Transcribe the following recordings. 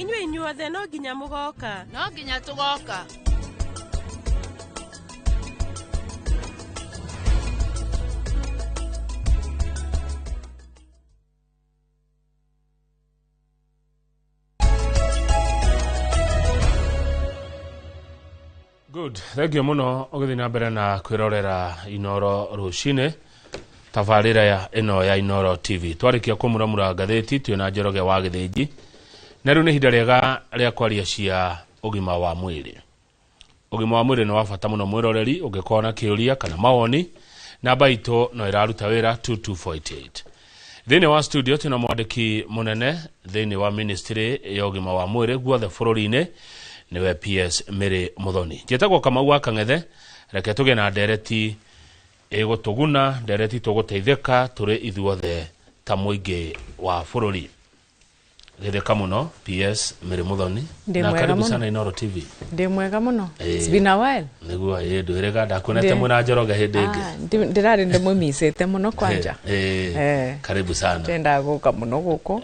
Inyuĩ inyuothe no nginya mũgoka. No nginya tũgoka. Good, thank you muno ũgĩthiĩ na mbere na kwĩrorera Inoro rũcinĩ, tabarĩra ya ĩno ya Inoro TV. Twarĩkia kũmuramura ngathĩti twĩ na Njoroge wa Gĩthĩnji, na rĩu nĩ ihinda rĩega rĩa kwaria cia ũgima wa mwĩrĩ. Ũgima wa mwĩrĩ nĩ wa bata mũno mwĩroreri, ũngĩkorwo na kĩũria kana mawoni, namba itũ no ĩraruta wĩra 22488. Thĩinĩ wa studio twĩna mwandĩki mũnene thĩinĩ wa ministry ya ũgima wa mwĩrĩ guothe bũrũri-inĩ, nĩwe PS Mary Muthoni. Njĩtagwo Kamau wa Kang'ethe, reke tũgĩe na ndereti ĩgũtũguna, ndereti tũgũteithĩka tũrĩ ithuothe ta mũingĩ wa bũrũri. Gĩthĩka mũno PS Mary Muthoni, Ndĩ na mwega karibu mũno. sana Inoro TV. Ndĩ mwega mũno. Ĩĩ. It's been a while. Nĩguo, ĩĩ, ndwĩrĩga ndakuonete Ndĩ- mwĩna Njoroge hĩndĩ ĩngĩ. Ah, ndĩrarĩ ndĩmũmicĩte mũno kwanja. Ĩĩ, karibu sana. Ndendaga gũka mũno gũkũ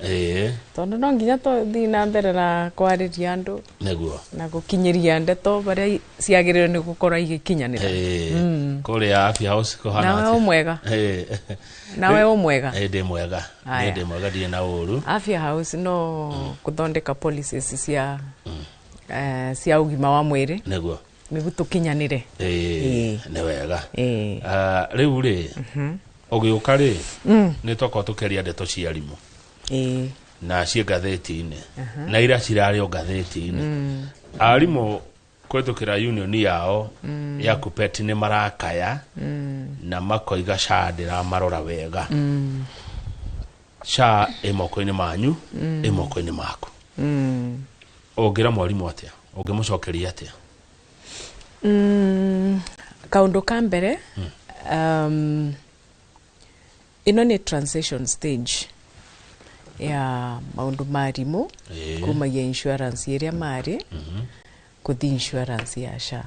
tondũ no nginya tũthiĩ na mbere na kwarĩria andũ Nĩguo. na gũkinyĩria ndeto barĩa ciagĩrĩirwo nĩ gũkorwo igĩkinyanĩra. Kũrĩa Afya House kũhana Nawe atĩa? ũ mwega? Nawe ũ mwega? Ĩĩ, ndĩ mwega. Aya. Niĩ ndĩ mwega, ndirĩ na ũru. Afya House no gũthondeka policies cia ũgima wa mwĩrĩ. Nĩguo. Nĩguo tũkinyanĩre. Nĩ wega. Ĩĩ. Rĩu rĩ, ũgĩũka rĩ, nĩ twakorwo tũkĩaria ndeto cia arimũ. Na ciĩ ngathĩti-inĩ. Na ira cirarĩ o ngathĩti-inĩ. Arimũ kũhĩtũkĩra union yao ya KUPPET nĩ marakaya na makoiga SHA ndĩramarora wega. SHA ĩ moko-inĩ manyu, ĩ moko-inĩ maku. Ũngĩra mwarimũ atĩa? Ũngĩmũcokeria atĩa? Kaũndũ ka mbere, ĩno nĩ transition stage ya maũndũ ma arimũ kumagia insurance ĩrĩa marĩ kũthi insurance ya SHA.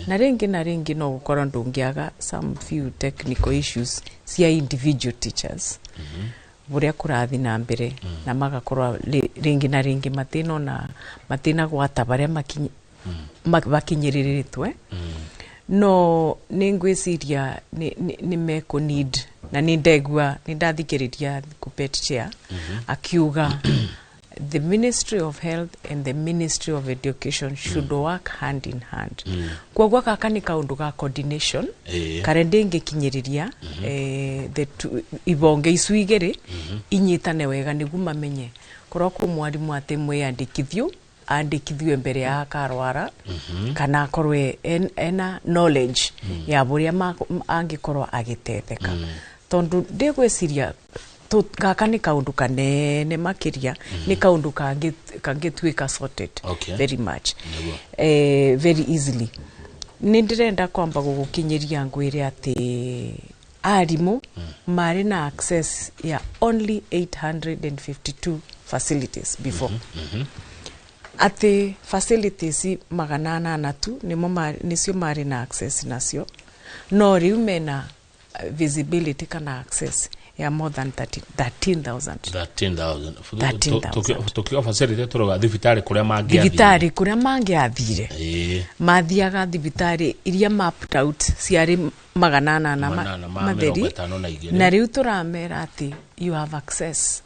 Na rĩngĩ na rĩngĩ no gũkorwo ndũngĩaga some few technical issues cia individual teachers ũrĩa kũrathiĩ na mbere, na magakorwo rĩngĩ na rĩngĩ matinona matinagwata barĩa bakinyĩrĩrĩtwe. No nĩ ngwĩciria nĩ mekũ need, na nĩ ndegua nĩ ndathikĩrĩria KUPPET chair akiuga the Ministry of Health and the Ministry of Education should work hand in hand. Koguo gaka nĩ kaũndũ ga coordination karĩa ndĩngĩkinyĩrĩria, the two, ibonge icu igĩrĩ inyitane wega nĩguo mamenye korwo kwĩ mwarimũ atĩ mwĩandĩkithio andĩkithio mbere ya akarwara kana akorwo ena knowledge ya bũrĩa angĩkorwo agĩtetheka, tondũ ndĩgwĩciria gaka nĩ kaũndũ kanene makĩria, nĩ kaũndũ kangĩtuĩka sorted very much, very easily. Nĩ ndĩrenda kwamba gũgũkinyĩria ngwĩre atĩ arimũ marĩ na access ya only 852 facilities before, atĩ facilities 800 tu nĩmo nĩcio marĩ na access nacio, no rĩu mena visibility kana access ya more than 13,000. 13,000. 13,000. Tukiuga facility tũroga thibitarĩ kũrĩa mangĩathire. Thibitarĩ kũrĩa mangĩathire. Mathiaga thibitarĩ iria mapped out ciarĩ 800 Manana ma matheri. 52. Na rĩu tũramera atĩ you have access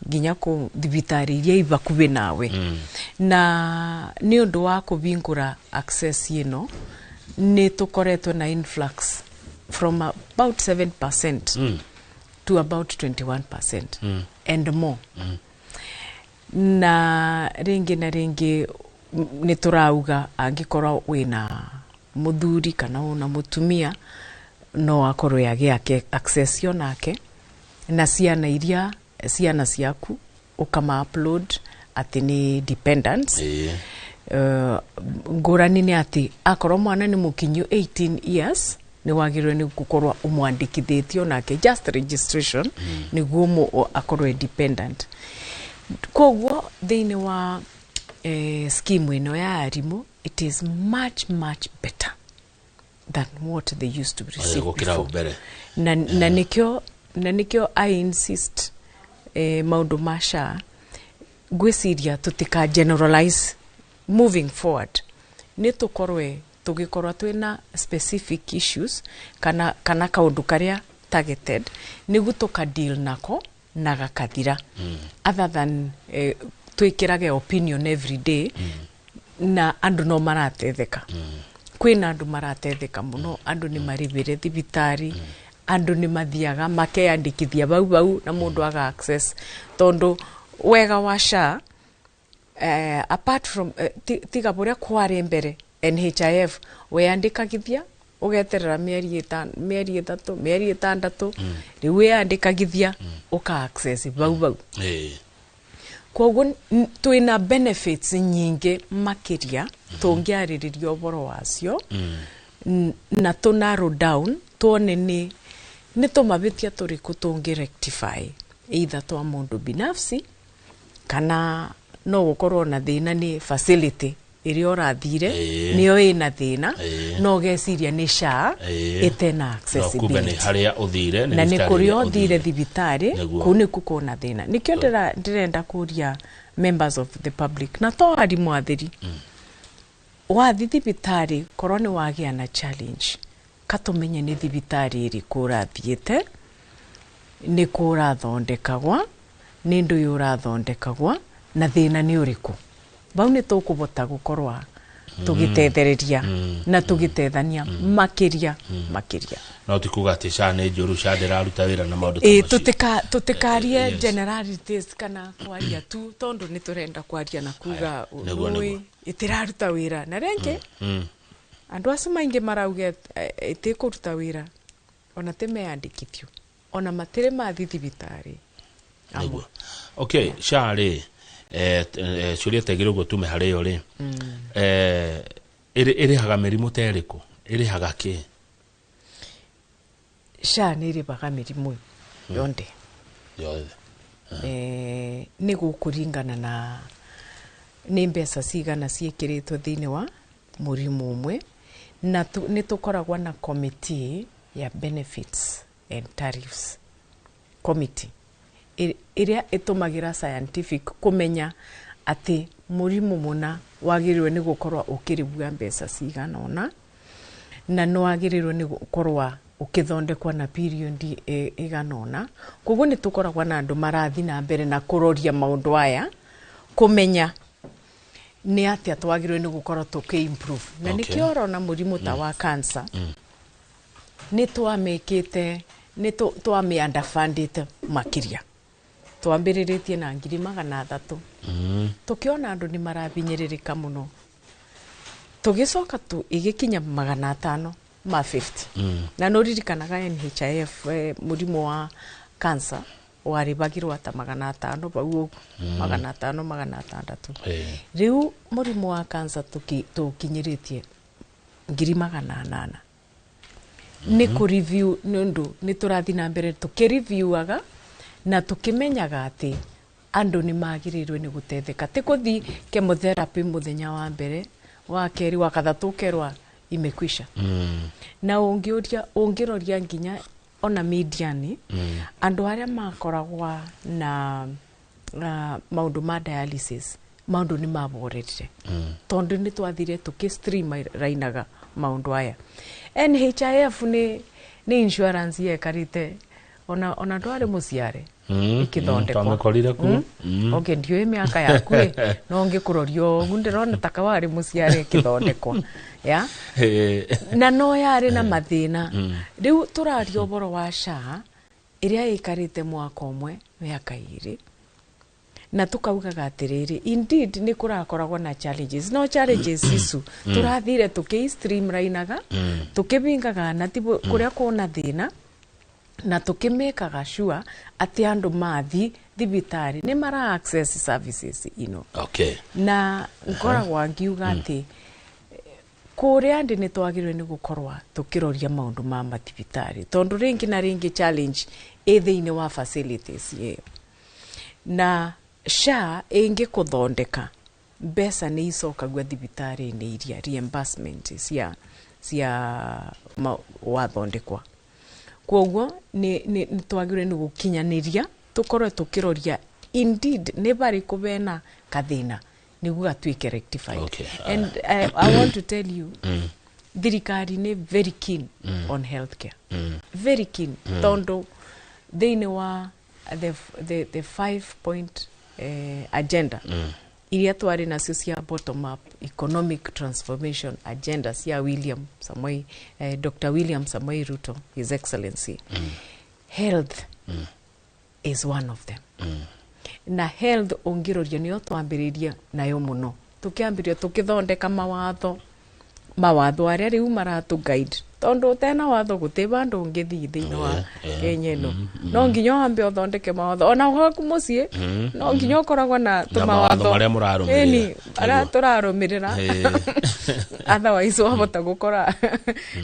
nginya kũ thibitarĩ iria i hakuhĩ nawe. Na nĩ ũndũ wa kũhingũra access ĩno nĩ tũkoretwo na influx from about 7% to about 21% and more. Na rĩngĩ na rĩngĩ nĩ tũrauga angĩkorwo wĩna mũthuri kana wĩna mũtumia no akorwo agĩ access yo nake, na ciana iria ciana ciaku ũkama upload atĩ nĩ dependents. Ngũrani nĩ atĩ akorwo mwana nĩ mũkinyu 18 years nĩ wagĩrĩirwo nĩ gũkorwo ũmwandĩkithĩtio nake, just registration, nĩguo akorwo e dependent. Koguo thĩinĩ wa scheme ĩno ya arimũ, it is much much better than what they used to receive gũkĩra before. mbere. Na nĩkĩo I insist, maũndũ ma SHA Ngwĩciria tũtika generalize. Moving forward nĩ tũkorwe tũgĩkorwo twĩna specific issues kana kaũndũ karĩa targeted nĩguo tũka deal nako na gakathira, other than twĩkĩrage opinion every day. Na andũ no maratetheka, kwĩna andũ maratetheka mũno. Andũ nĩ marĩbĩre thibitarĩ, andũ nĩ mathiaga makeyandĩkithia bau bau na mũndũ aga access, tondũ wega wa SHA, apart from tiga bũrĩa kwarĩ mbere NHIF, weyandĩkagithia ũgeterera mĩeri 3, mĩeri 6, rĩu weyandĩkagithia ũka access bau bau. Koguo twĩna benefits nyingĩ makĩria tũngĩarĩrĩria ũhoro wacio na tũ narrow down tuone nĩ tũmavĩtia tũrĩkũ tũngĩ rectify, either twa mũndũ binafsi kana no gũkorwo na thĩna nĩ facility ĩrĩa ũrathire, nĩyo ĩna thĩna, no ũgeciria nĩ SHA ĩtena No kumbe nĩ accessibility. harĩa ũthire. Na nĩ thibitarĩ kũrĩa ĩrĩa ũthire thibitarĩ. Kũu nĩkuo kwĩna thĩna. Nĩkĩo ndĩrenda kũria members of the public na to arimũ atheri, wathi thibitarĩ korwo nĩ wagĩa na challenge, katũmenye nĩ thibitarĩ ĩrĩkũ ũrathiĩte, nĩ kũ ũrathondekagwa, nĩ ndũĩ ũrathondekagwa na thĩna nĩ ũrĩkũ. Bau nĩ tũkũbota gũkorwa tũgĩtethereria na tũgĩtethania makĩria makĩria. No ti kuga atĩ SHA nĩ njũru, SHA ndĩraruta wĩra na maũndũ ta Ĩ, macio. Tũtikarie generalities kana kwaria tu tondu nĩ tũrenda kwaria na kuga Nĩguo, nũĩ nĩguo. ĩtĩraruta wĩra, na rĩngĩ andũ acio maingĩ marauga ĩtĩkũruta wĩra ona tĩmeyandĩkithio ona matĩrĩ mathi thibitarĩ amwe. Nĩguo, okay. SHA rĩ, ciũria ta igĩrĩ ũguo tume harĩ yo rĩ, ĩrĩhaga mĩrimũ ta ĩrĩkũ, ĩrĩhaga kĩ? SHA nĩ ĩrĩbaga mĩrimũ yonthe. Yothe. Nĩ gũkũringana na nĩ mbeca cigana ciĩkĩrĩtwo thĩinĩ wa mũrimũ ũmwe, na nĩ tũkoragwo na committee ya benefits and tariffs committee ĩrĩa ĩtũmagĩra scientific kũmenya atĩ mũrimũ mũna wagĩrĩirwo nĩ gũkorwo ũkĩrĩbua mbeca cigana ũna na nĩ wagĩrĩirwo nĩ gũkorwo ũkĩthondekwo na period ĩgana ũna. Koguo nĩ tũkoragwo na andũ marathi na mbere na kũroria maũndũ aya kũmenya nĩ atĩa twagĩrĩirwo nĩ gũkorwo tũkĩ improve na nĩkĩo ũrona mũrimũ ta wa cancer nĩ twamĩkĩte, nĩ twamĩ underfundĩte makĩria. Twambĩrĩrĩtie na 300,000, tũkĩona andũ nĩ marabinyĩrĩrĩka mũno, tũgĩcoka tu ĩgĩkinya 550. Na nĩ ũririkanaga NHIF, mũrimũ wa cancer warĩbagirwo ta 500 bau ũguo, 500, 600. Rĩu mũrimũ wa cancer tũkinyĩrĩtie 800,000. Nĩ kũ review nĩ ũndũ nĩ tũrathiĩ na mbere tũkĩreviewaga na tũkĩmenyaga atĩ andũ nĩ magĩrĩirwo nĩ gũteithĩka, ti kũthi chemotherapy mũthenya wa mbere, wa kerĩ, wa kathatũ ũkerwa imekwisha. Na ũngĩũria, ũngĩroria nginya ona mediani, andũ arĩa makoragwa na maũndũ ma dialysis, maũndũ nĩ maborerire tondũ nĩ twathire tũkĩ streamlinaga maũndũ aya. NHIF nĩ insurance yekarĩte ona ndwarĩ mũciare ĩkĩthondekwo. Twamĩkorire kuo. Okay, ndiũĩ mĩaka yaku ĩ, no ngĩkũroria ũguo ndĩrona taka warĩ mũciare ĩkĩthondekwo ya na no yarĩ na mathĩna. Rĩu tũraria ũhoro wa SHA ĩrĩa ĩikarĩte mwaka ũmwe, mĩaka 2, na tukaugaga atĩrĩrĩ, indeed nĩ kũrakoragwo na challenges, no challenges icu tũrathire tũkĩ streamlinaga, tũkĩbingaga na ti kũrĩa kwona thĩna na tũkĩmĩkaga sure atĩ andũ mathi thibitarĩ nĩ mara access services ino. Na ngoragwo ngiuga atĩ kũrĩa andĩ nĩ twagĩrĩirwo nĩ gũkorwa tũkĩroria maũndũ ma mathibitarĩ, tondũ rĩngĩ na rĩngĩ challenge ĩ thĩinĩ wa facilities ĩyo. Na SHA ĩngĩkũthondeka, mbeca nĩ icokagua thibitarĩ-inĩ iria reimbursement cia wathondekwa. Koguo nĩ twagĩrĩirwo nĩ gũkinyanĩria tũkorwo tũkĩroria Indeed nĩ barĩkũ bena kathĩna nĩguo gatuĩke rectified. And I want to tell you, thirikari nĩ very keen on healthcare, very keen, tondũ thĩinĩ wa the five point agenda iria twarĩ nacio cia bottom up economic transformation agenda cia William Samoei, Dr. William Samoei Ruto, His Excellency, health is one of them. Na health ũngĩroria nĩyo twambĩrĩirie nayo mũno, tũkĩambĩrĩria tũkĩthondeka mawatho arĩa rĩu maratũ guide, tondũ ũtena watho gũtĩ vandũ ũngĩthiĩ thĩinĩ wa Kenya ĩno. No nginya wambe ũthondeke mawatho. Ona gwaku mũciĩ no nginya ũkoragwo na na mawatho tũmawatho marĩa mũrarũmĩrĩra. Ĩni, arĩa tũrarũmĩrĩra, otherwise wahota gũkora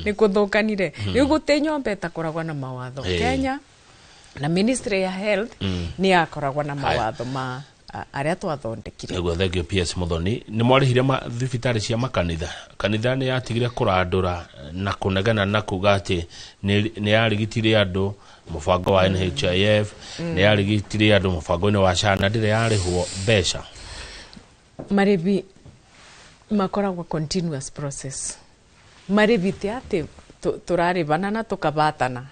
nĩ kũthũkanire. Rĩu gũtĩ nyũmba ĩtakoragwo na mawatho. Kenya na Ministry ya Health nĩ yakoragwo na mawatho ma arĩa twathondekire. Nĩguo, thank you, PS Muthoni. Nĩ mwarĩhire thibitarĩ cia makanitha. Kanitha nĩ yatigire kũrandũra na kũnegena na kuga atĩ nĩ yarigitire andũ mũbango wa NHIF, nĩ yarigitire andũ mũbango-inĩ wa SHA, na ndĩrĩ yarĩhwo mbeca. Marĩbi makoragwo continuous process. Marĩbi ti atĩ tũrarĩbana na tũkabatana.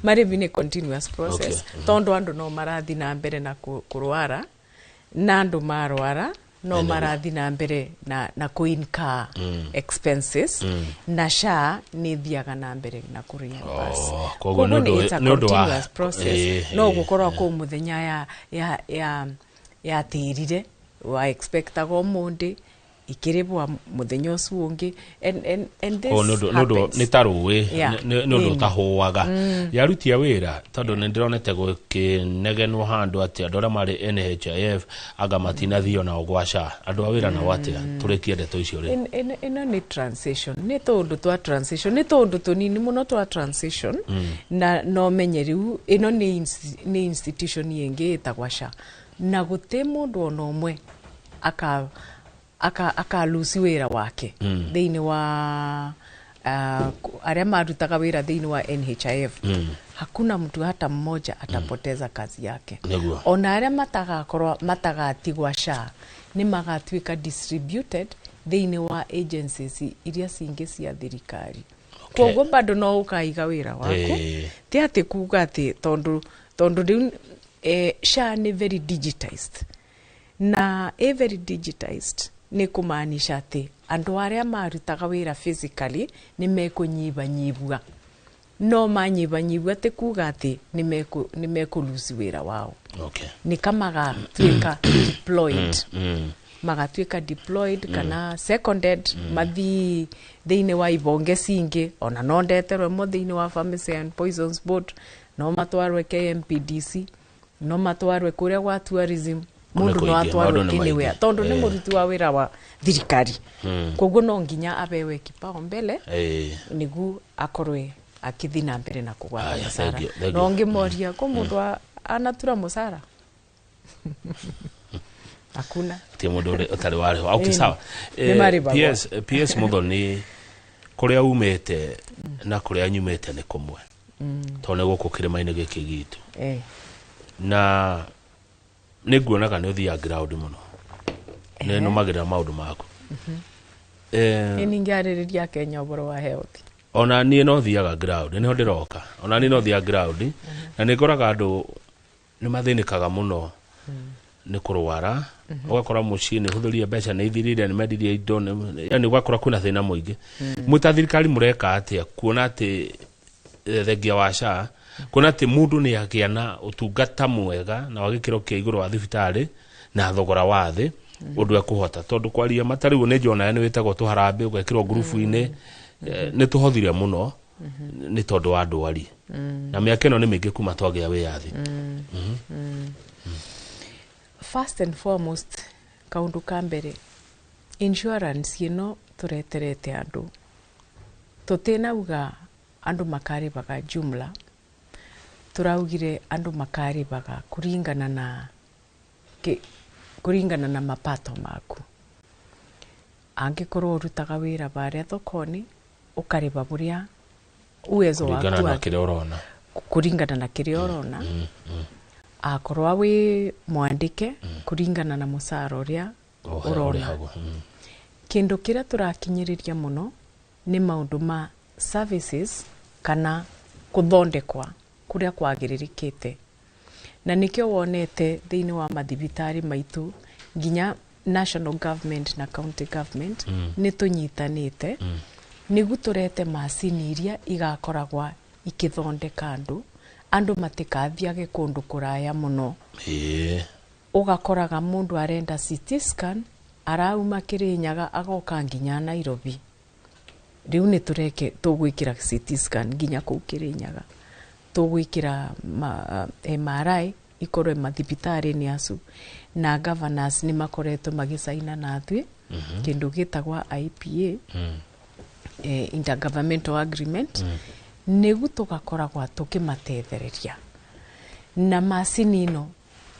Marĩbi nĩ continuous process, tondũ andũ no marathi na mbere na kũrwara, na andũ marwara no marathi na mbere na kũ-incur expenses, na SHA nĩ thiaga na mbere na kũ reimburse. Oh, koguo nĩ Koguo it's a nĩ ũndũ wa continuous process. No gũkorwo kũ mũthenya ya yatĩrire wa expectaga ũmũndĩ ikĩrĩbwa mũthenya ũcio ũngĩ, and this Koguo nĩ ũndũ happens. nĩ ta rũĩ, nĩ ũndũ ũtahũaga yarutia wĩra, tondũ nĩ ndĩronete gũkĩnegenwo handũ atĩ andũ arĩa marĩ NHIF anga matinathiĩ onao gwa SHA. Andũ a wĩra nao atĩa? Tũrĩkie ndeto icio rĩ. Ĩno nĩ transition, nĩ tũũndũ twa transition, nĩ tũũndũ tũnini mũno twa transition. Na no menye rĩu ĩno nĩ institution ĩngĩ ĩtagwa SHA, na gũtĩ mũndũ ona ũmwe aka lose wĩra wake thĩinĩ wa arĩa marutaga wĩra thĩinĩ wa NHIF. Hakuna mtu hata mmoja atapoteza kazi yake. Ona arĩa matagakorwo matagatigwa SHA nĩ magatuĩka distributed thĩinĩ wa agencies iria cingĩ cia thirikari. Koguo bado no ũkaiga wĩra waku. Ti atĩ kuga atĩ tondũ rĩu SHA nĩ very digitized, na ĩ very digitized nĩ kũmaanisha atĩ andũ arĩa marutaga wĩra physically nĩ mekũnyibanyibwa, no manyibanyibwa ti kuga atĩ nĩ mekũ lose wĩra wao. Nĩ kamagatuĩka deployed, magatuĩka deployed kana seconded, mathii thĩinĩ wa ibonge cingĩ. Ona no ndeterwe mo thĩinĩ wa Pharmacy and Poisons Board, no matwarwe KMPDC, no matwarwe kũrĩa gwa tourism. Mũndũ no kũingĩ, atwarwe maũndũ nĩ anywhere, maingĩ. tondũ nĩ mũruti wa wĩra wa thirikari, koguo no nginya abewe kipaumbele nĩguo akorwe akĩthi na mbere na kũgwata Aya, mũcara. thank you, thank No you. ngĩmoria kũ mũndũ anatura mũcara, hakuna. Ti mũndũ ũtarĩ warĩhwo. Okay, sawa. Nĩ marĩhagwo. PS Muthoni, kũrĩa umĩte na kũrĩa nyumĩte nĩ kũmwe, tondũ nĩ gũkũ kĩrĩma-inĩ gĩkĩ gitũ. Na nĩ nguonaga nĩ ũthiaga ground mũno, nĩ nũmagĩrĩra maũndũ maku. Nĩ ningĩarĩrĩria Kenya ũhoro wa health. Ona niĩ no thiaga ground, nĩho ndĩroka. Ona niĩ no thiaga ground na nĩ ngoraga andũ nĩ mathĩnĩkaga mũno nĩ kũrwara. Ũgakora mũciĩ nĩ ũhũthĩrire mbeca, nĩ ithirire, nĩ mendirie indo, yani ũgakora kwĩna thĩna mũingĩ. Mwĩ ta thirikari mũreka atĩa kuona atĩ thengia wa SHA, kuona atĩ mũndũ nĩ agĩa na ũtungata mwega na wa gĩkĩro kĩa igũrũ wa thibitarĩ na thogora wa thĩ ũndũ ekũhota? Tondũ kwaria mata rĩu nĩ njonaga nĩ wĩtagwo tũharambĩ, ũgekĩrwo ngurubu-inĩ. Nĩ tũhothire mũno nĩ tondũ wa ndwari, na mĩaka ĩno nĩ mĩingĩ kuma twagĩa wĩyathi. First and foremost, kaundu ka mbere, insurance ĩno tũreterete andũ, tũtinauga andũ makarĩbaga jumla. Tũraugire andũ makarĩbaga kũringana na mapato maku. Angĩkorwo ũrutaga wĩra barĩa thoko-inĩ, ũkarĩba bũrĩa uwezo kũringana waku na kĩrĩa ũrona. Kũringana na kĩrĩa ũrona. Akorwa wi mwandike kuringana na mucara uria urona. Ũrĩhagwo. Kindu kiria turakinyiriria muno ni maundu ma services kana kuthondekwa kuria kwagiririkite, na nikio wonete thiini wa mathibitari maitu nginya national government na county government ni tunyitanite niguo turete macini iria igakoragwa ikithondeka andu, andu matikathiage kundu kuraya muno. Ugakoraga mundu arenda CT scan arauma Kirinyaga agoka nginya Nairobi. Riu ni tureke tugwikira CT scan nginya kuu Kirinyaga, tugwikira MRI ikorwe mathibitari-ini acu, na governors ni makoretwo magicaina nathuĩ kindu gitagwa IPA, intergovernmental agreement, nĩguo tugakoragwa tukimatethereria na macini ino.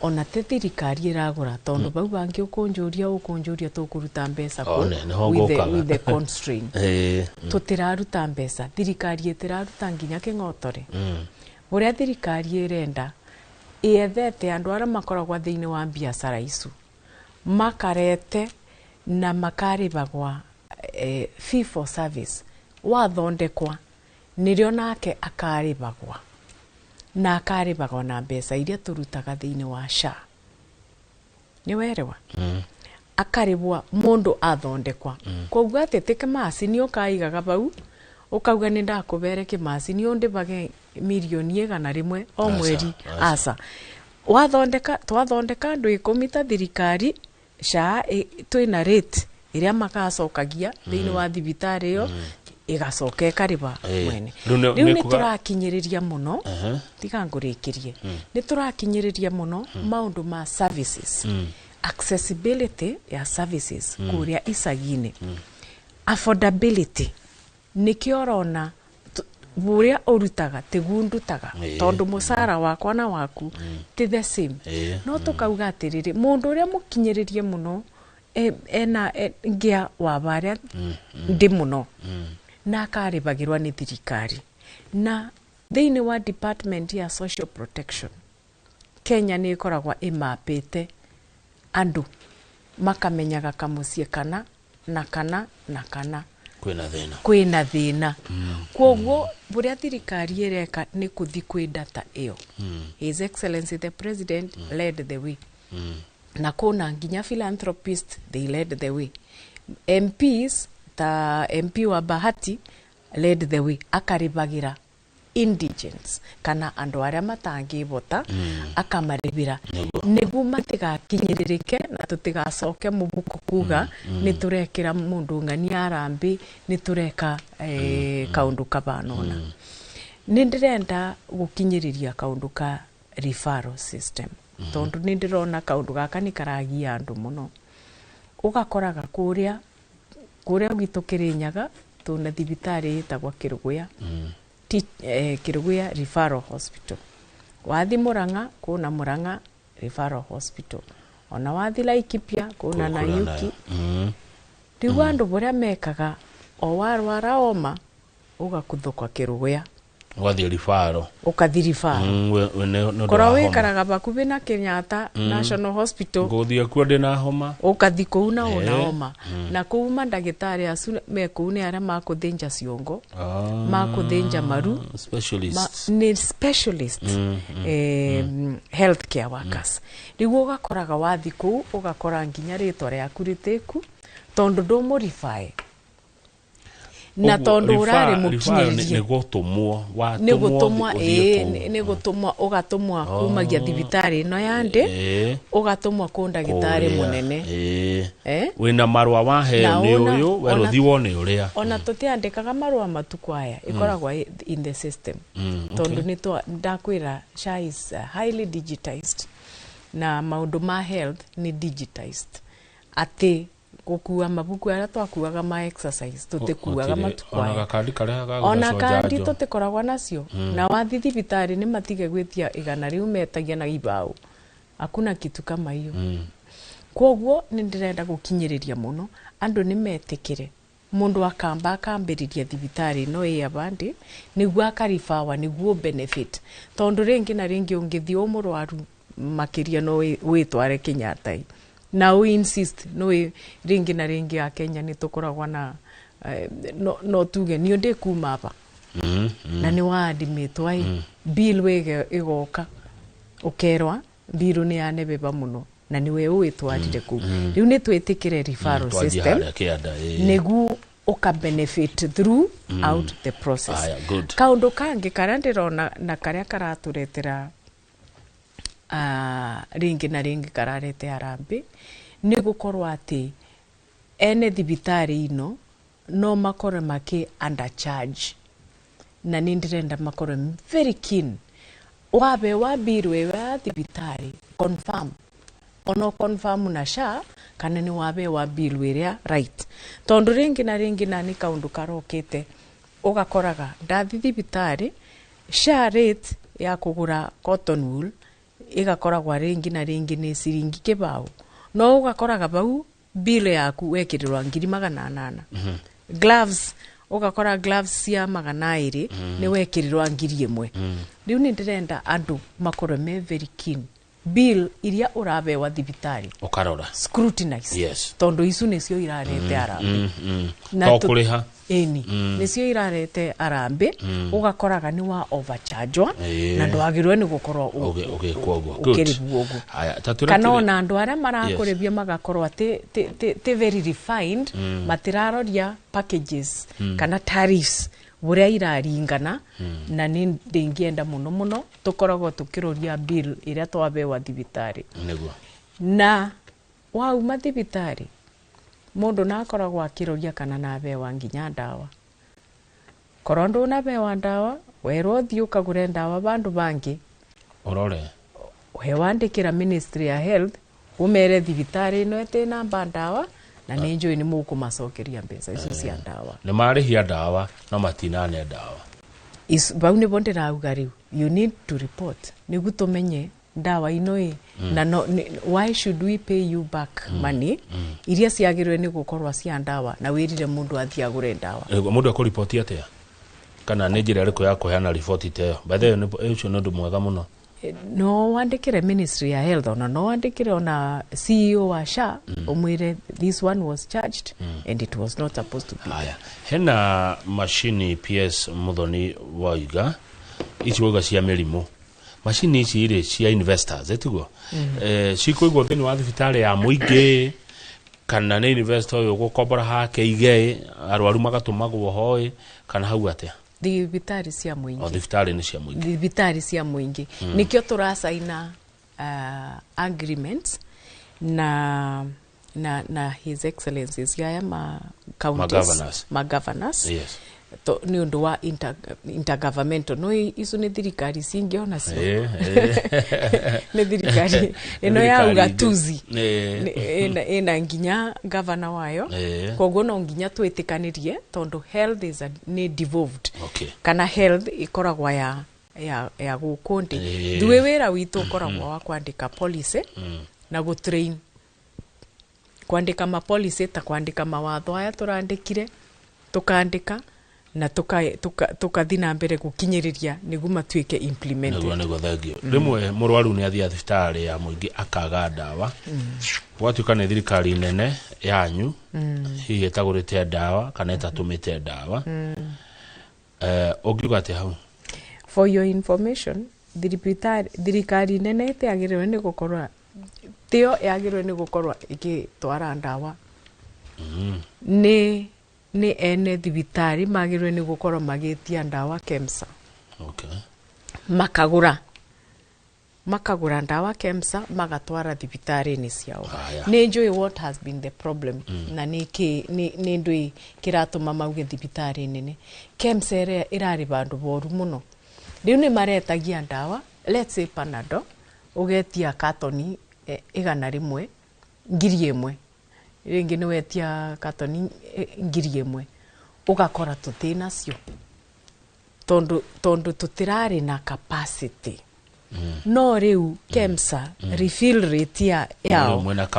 Ona te thirikari ĩragũra, tondu bau bangi ũkũnjũria tũkũruta mbeca Oh, kũ nĩho with the, ngũkaga. with the constraint, tũtiraruta mbeca, thirikari ĩtiraruta nginya kĩng'otore. Ũrĩa thirikari ĩrenda, ĩethete andũ arĩa makoragwo thĩinĩ wa biacara icu, makarete na makarĩbagwa fee for service. Wathondekwa nĩrĩo nake akarĩbagwa, na akarĩbagwa na mbeca iria tũrutaga thĩinĩ wa SHA. Nĩ werewa? Akarĩbwa mũndũ athondekwa. Koguo atĩ ti kĩmacini ũkaigaga bau ũkauga nĩ ndakũbere kĩmacini ũndĩbage mirioni 100 o Aca, mweri. aca. Aca, wathondeka, twathondeka andũ 10 ta thirikari SHA, twĩna rate ĩrĩa magacokagia thĩinĩ wa thibitarĩ ĩyo, ĩgacoka ĩkarĩba mwene. Rĩu Rĩu nĩ nĩ tũrakinyĩrĩria mũno, tiga ngũrĩkĩrie, nĩ tũrakinyĩrĩria mũno maũndũ ma services, accessibility ya services kũrĩa icagi-inĩ, affordability. Nĩkĩo ũrona ũrĩa ũrutaga tiguo ndutaga, tondũ mũcara wakwa na waku ti the same. No tũkauga atĩrĩrĩ, mũndũ ũrĩa mũkinyĩrĩrie mũno ena ngĩa wa barĩa ndĩ mũno na akarĩbagĩrwa nĩ thirikari. Na thĩinĩ wa department ya social protection, Kenya nĩ ĩkoragwa ĩmapĩte andũ, makamenyaga kamũciĩ kana na kana na kana kwĩna thĩna. Kwĩna thĩna. Kwoguo bũrĩa thirikari ĩreka nĩ kũthi kwĩ data ĩyo. His Excellency the President led the way, na kuna nginya philanthropist, they led the way. MPs ta MP wa Bahati led the way, akarĩbagĩra indigents kana andũ arĩa matangĩbota, akamarĩbĩra nĩguo matigakinyĩrĩrĩke na tũtigacoke mũbuko kuga nĩ tũrekĩra mũndũ ng'ania arambi, nĩ tũreka kaũndũ kabanona. Nĩ ndĩrenda gũkinyĩrĩria kaũndũ ka referral system, tondũ nĩ ndĩrona kaũndũ gaka nĩ karagia andũ mũno. Ũgakoraga kũrĩa gwitũ Kĩrĩnyaga tũna thibitarĩ ĩtagwa Kĩrũgũya, Kĩrũgũya Referral Hospital. Wathi Murang'a kũna Murang'a Referral Hospital, ona wathi Laikipia kũna Nanyuki. Rĩu andũ bũrĩa mekaga, o warwara oma ũgakuthũka Kĩrũgũya, ũgathiĩ ribaro. Ũkathi ribaro. Nĩ ũndũ korwo wa homa. wĩkaraga bakubĩ na Kenyatta National Hospital, ngũthiĩ kuo ndĩna homa. Ũkathi kũu na ũna homa, na kũu mandagĩtarĩ acu me kũu nĩ arĩa makũthĩnja ciongo, makũthĩnja maru. Specialists. Nĩ specialist healthcare workers. Rĩu ũgakoraga wathi kũu ũgakora nginya rĩtwa rĩaku rĩtĩku tondũ ndũmũribae na Ũguo, tondũ ũrarĩ referral mũkinyĩrĩrie. Nĩ gũtũmwo. Nĩ gũtũmwa. Ũthiĩ Ĩĩ, kũu. nĩ gũtũmwa, ũgatũmwa kumagia thibitarĩ ĩno ya ndĩ, ũgatũmwa kũ ndagĩtarĩ Kũrĩa. mũnene. Eh? Wĩna marũa waheo Na nĩ ũyũ werũthiwo nĩ ũrĩa. Ona tũtiandĩkaga marũa matukũ aya, ĩkoragwo in the system, tondũ nĩ ndakwĩra SHA is highly digitized, na maũndũ ma health nĩ digitized, atĩ gũkua mabuku arĩa twakuaga ma exercise tũtikuaga Gũtirĩ- matukũ ona aya. gakandi karĩa ga Ona gũthecwo kandi njanjo. tũtikoragwo nacio. Na wathi thibitarĩ nĩ matige gwĩtia 100 metagia na ibaũ, hakuna kitu kama hiyo. Kwoguo nĩ ndĩrenda gũkinyĩrĩria mũno andũ nĩ metĩkĩre mũndũ akamba akambĩrĩria thibitarĩ ĩno ĩ abandi nĩguo akaribawa nĩguo benefit, tondũ rĩngĩ na rĩngĩ ũngĩthiĩ ũmũrwaru Makiria no witware Kenyatta na we insist no ringi na ringi a Kenya ni tukoragwa na no tuge ni ndi kuma aba na ni wadimitwa bill wege igoka ukerwa bill ni yanebeba muno na niwe witwarire ku riu ni twitikire referral system negu uka benefit through out the process. Kaundu kangi karia ndirona na karia karaturetera ringi na ringi kararete arambi ni gukorwo ati ene thibitari ino no makorwe maki undercharge na ni ndirenda makorwe very keen wabe wabirwe wa thibitari confirm ono confirm na SHA kana ni wabe wa bill ria right tondu ringi na ringi na ni kaundu karokete ugakoraga ndathi thibitari SHA rate ya kugura cotton wool igakoragwa ringi na ringi ni ciringi kibao no ugakoraga bau bill yaku wekirirwa 800. Gloves ugakora gloves cia 200 ni wekirirwa 1000. Riu ni ndirenda andu makorwe me very keen bill iria urabewa thibitari ukarora scrutinize. Yes. Tondu icu nicio irarete arambi na kuriha eni nicio irarete arambi ugakoraga ni wa overchargewa na ndwagirwe ni gukorwo ugikwo uguo ukiribwo uguo. Kana ona andu aria marakuribia magakorwo ati ti very refined matiraroria packages kana tariffs uria iraringana na ni ndingienda muno muno tukoragwo tukiroria bill iria twabewa thibitari niguo na wauma thibitari mundu na akoragwo akiroria kana nabewa nginya ndawa korwo ndunabewa ndawa werwo thiĩ ukagure ndawa bandu bangi urore we wandikira Ministry ya Health umere thibitari ino ĩtĩ namba ndawa na nĩ njũĩ nĩ mũkũmacokeria mbeca icio cia ndawa nĩ marĩhia ndawa no matinane ndawa bau nĩbo ndĩrauga rĩu you need to report nĩguo tũmenye ndawa ino ĩ na no, why should we pay you back money iria ciagĩrĩirwo nĩ gũkorwo cia ndawa na wĩrire mũndũ athiĩ agũre ndawa. Mũndũ akũripoti atĩa kana nĩ njĩra ĩrĩkũ ya kũheana riboti ta ĩyo? By the way ũcio nĩ ũndũ mwega mũno. No wandikire Ministry ya Health ona no wandikire ona CEO wa SHA umwire this one was charged and it was not supposed to be. Haya, hena mashini PS Muthoni waiga ici wauga cia mĩrimũ macini ici rĩ cia investors etiguo cikuigwo thĩinĩ wa thibitarĩ ya mũingĩ kana nĩ investor ũyũ gũkombora hake ige arwaru magatũmagwo hoe kana hau atĩa? Thibitarĩ cia mũingĩ. O thibitarĩ nĩ cia mũingĩ. Thibitarĩ cia mũingĩ. Nikĩo tũracaina agreements na His Excellencies aya ma counties ma governors. Yes. Ni undu wa intergovernmental no icu ni thirikari cingi ona cio ni thirikari ino ya ugatuzi ina nginya governor wayo koguo no nginya twitikanirie tondu health is ni devolved. Okay. Kana health ikoragwa ya guku ndi thuwe wira witu ukoragwa wa kwandika policy na gutrain kwandika ma policy ta kwandika mawatho aya turandikire tukandika na tukathi na mbere gukinyiriria niguo matuike implemented. Niguo niguo thengio. Rimwe murwaru ni athia thibitarĩ ya mũingĩ akaga ndawa gwatuĩka nĩ thirikari nene yanyu hihi ĩtagũrĩte ndawa kana ĩtatũmĩte ndawa ũngiuga atĩa hau? For your information, thirikari nene ĩtĩagĩrĩirwo nĩ gũkorwo tio yagĩrĩirwo nĩ gũkorwo ĩgĩtwara ndawa nĩ ene thibitari magĩrĩirwo nĩ gũkorwo magĩtia ndawa KEMSA. Okay. Makagũra ndawa KEMSA magatwara thibitarĩ-inĩ ciao. Nĩ njũĩ what has been the problem na nĩ ndũĩ kĩratũma mauge thibitarĩ nene KEMSA ĩrĩa ĩrarĩ bandũ boru mũno. Rĩu nĩ maretagia ndawa let's say Panadol ũgetia katoni 100 1,000 ringi ni wetia katoni 1,000 ugakora tuti nacio tondu tutirari na capacity. No riu KEMSA refill rate ya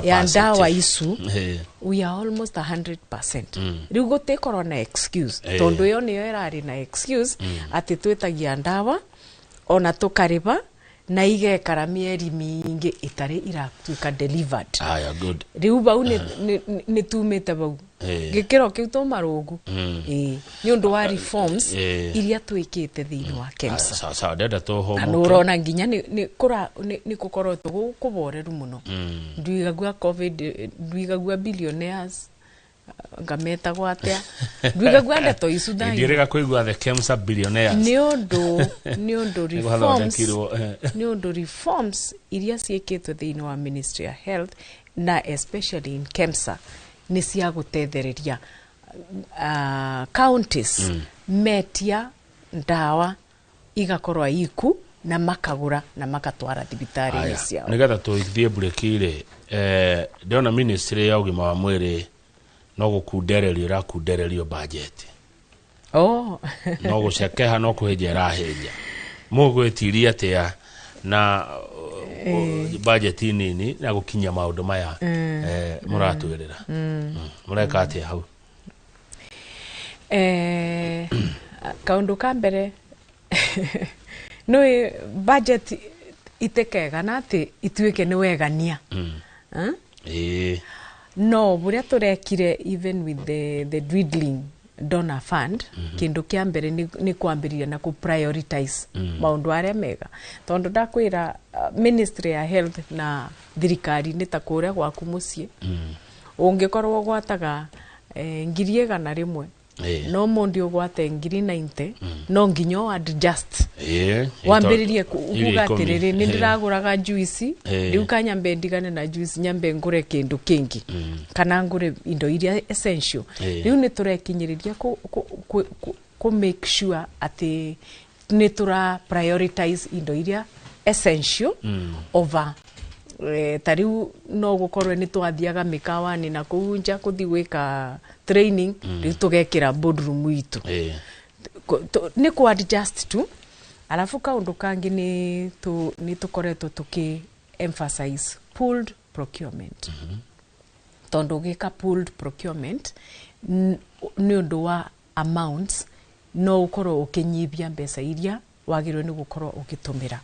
ya ndawa icu we are almost 100%. Riu gutikorwo na excuse tondu yo niyo irari na excuse ati twitagia ndawa ona tukariba Na igekara mĩeri mĩingĩ itarĩ iratuĩka delivered. Aya, good. Rĩu bau nĩ tumĩte bau gĩkĩro kĩu tũmarũngu ĩĩ nĩ ũndũ wa reforms iria twĩkĩte thĩinĩ wa KEMSA. Sawa sawa, ndenda tũhũmũke. Na nĩũrona nginya nĩ kũkoretwo gũkũboreru mũno. Ndwigagua COVID, ndwigagua billionaires ngametagwo atĩa, ndwigagua ndeto icu thaa Ndirĩga kũigua the KEMSA billionaires. Nĩ ũndũ reforms Nĩgwathondekirwo, nĩ ũndũ reforms iria ciĩkĩtwo thĩinĩ wa Ministry ya Health na especially in KEMSA nĩ cia gũtethereria counties metia ndawa igakorwo iku na makagũra na makatwara thibitarĩ-inĩ Aya, ciao. Nĩgetha tũthiĩ mburĩki rĩ, ndĩrona ministry ya ũgima wa mwĩrĩ no gũkundererio ĩrakundererio budget. Oh. No gũcekeha no kũhĩnja ĩrahĩnja. Mũgwĩtiria atĩa na budget nini na gũkinyia maũndũ maya mũratwĩrĩra? Mũreka atĩa hau? Kaũndũ ka mbere nĩ budget itekega na atĩ ituĩke nĩ wegania. Ĩĩ. No buria turekire, even with the dwindling donor fund, kindu kia mbere ni kwambĩrĩria na ku prioritize maũndũ arĩa mega, tondũ ndakwĩra ministry ya health na thirikari nĩ ta kũrĩa gwaku mũciĩ ũngĩkorwo ũgwataga 100,000, no mũndũ ũgwate 90,000, no nginya o adjust wambĩrĩrie Irio kuga 10. Atĩrĩrĩ, nĩ ndĩragũraga juice, rĩu kanyambe ndigane na juice, nyambe ngũre kĩndũ kĩngĩ kana ngũre indo iria essential. Rĩu nĩ tũrekinyĩrĩria ku make sure atĩ nĩ tũra prioritize indo iria essential over ta rĩu no gũkorwo nĩ twathiaga mĩkawa-inĩ na kũu nja kũthi gwĩka training, rĩu tũgekĩra boardroom itũ. Nĩ ku adjust tu. Alafu kaũndũ kangĩ nĩ tũkoretwo tũkĩ emphasize pooled procurement, tondũ ũgĩka pooled procurement nĩ ũndũ wa amounts no ũkorwo ũkĩnyibia mbeca iria wagĩrĩirwo nĩ gũkorwo ũgĩtũmĩra.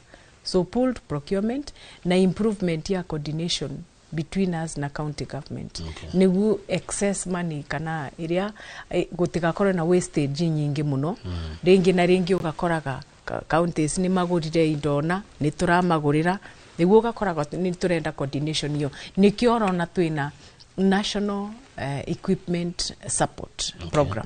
So pooled procurement na improvement ya coordination between us na county government nĩguo excess money kana ĩrĩa gũtigakorwo na wastage nyingĩ mũno. Rĩngĩ na rĩngĩ ũgakoraga counties nĩ magũrire indo na nĩ tũramagũrĩra, nĩguo ũgakoraga nĩ tũrenda coordination ĩyo. Nĩkĩo ũrona twĩna national equipment support program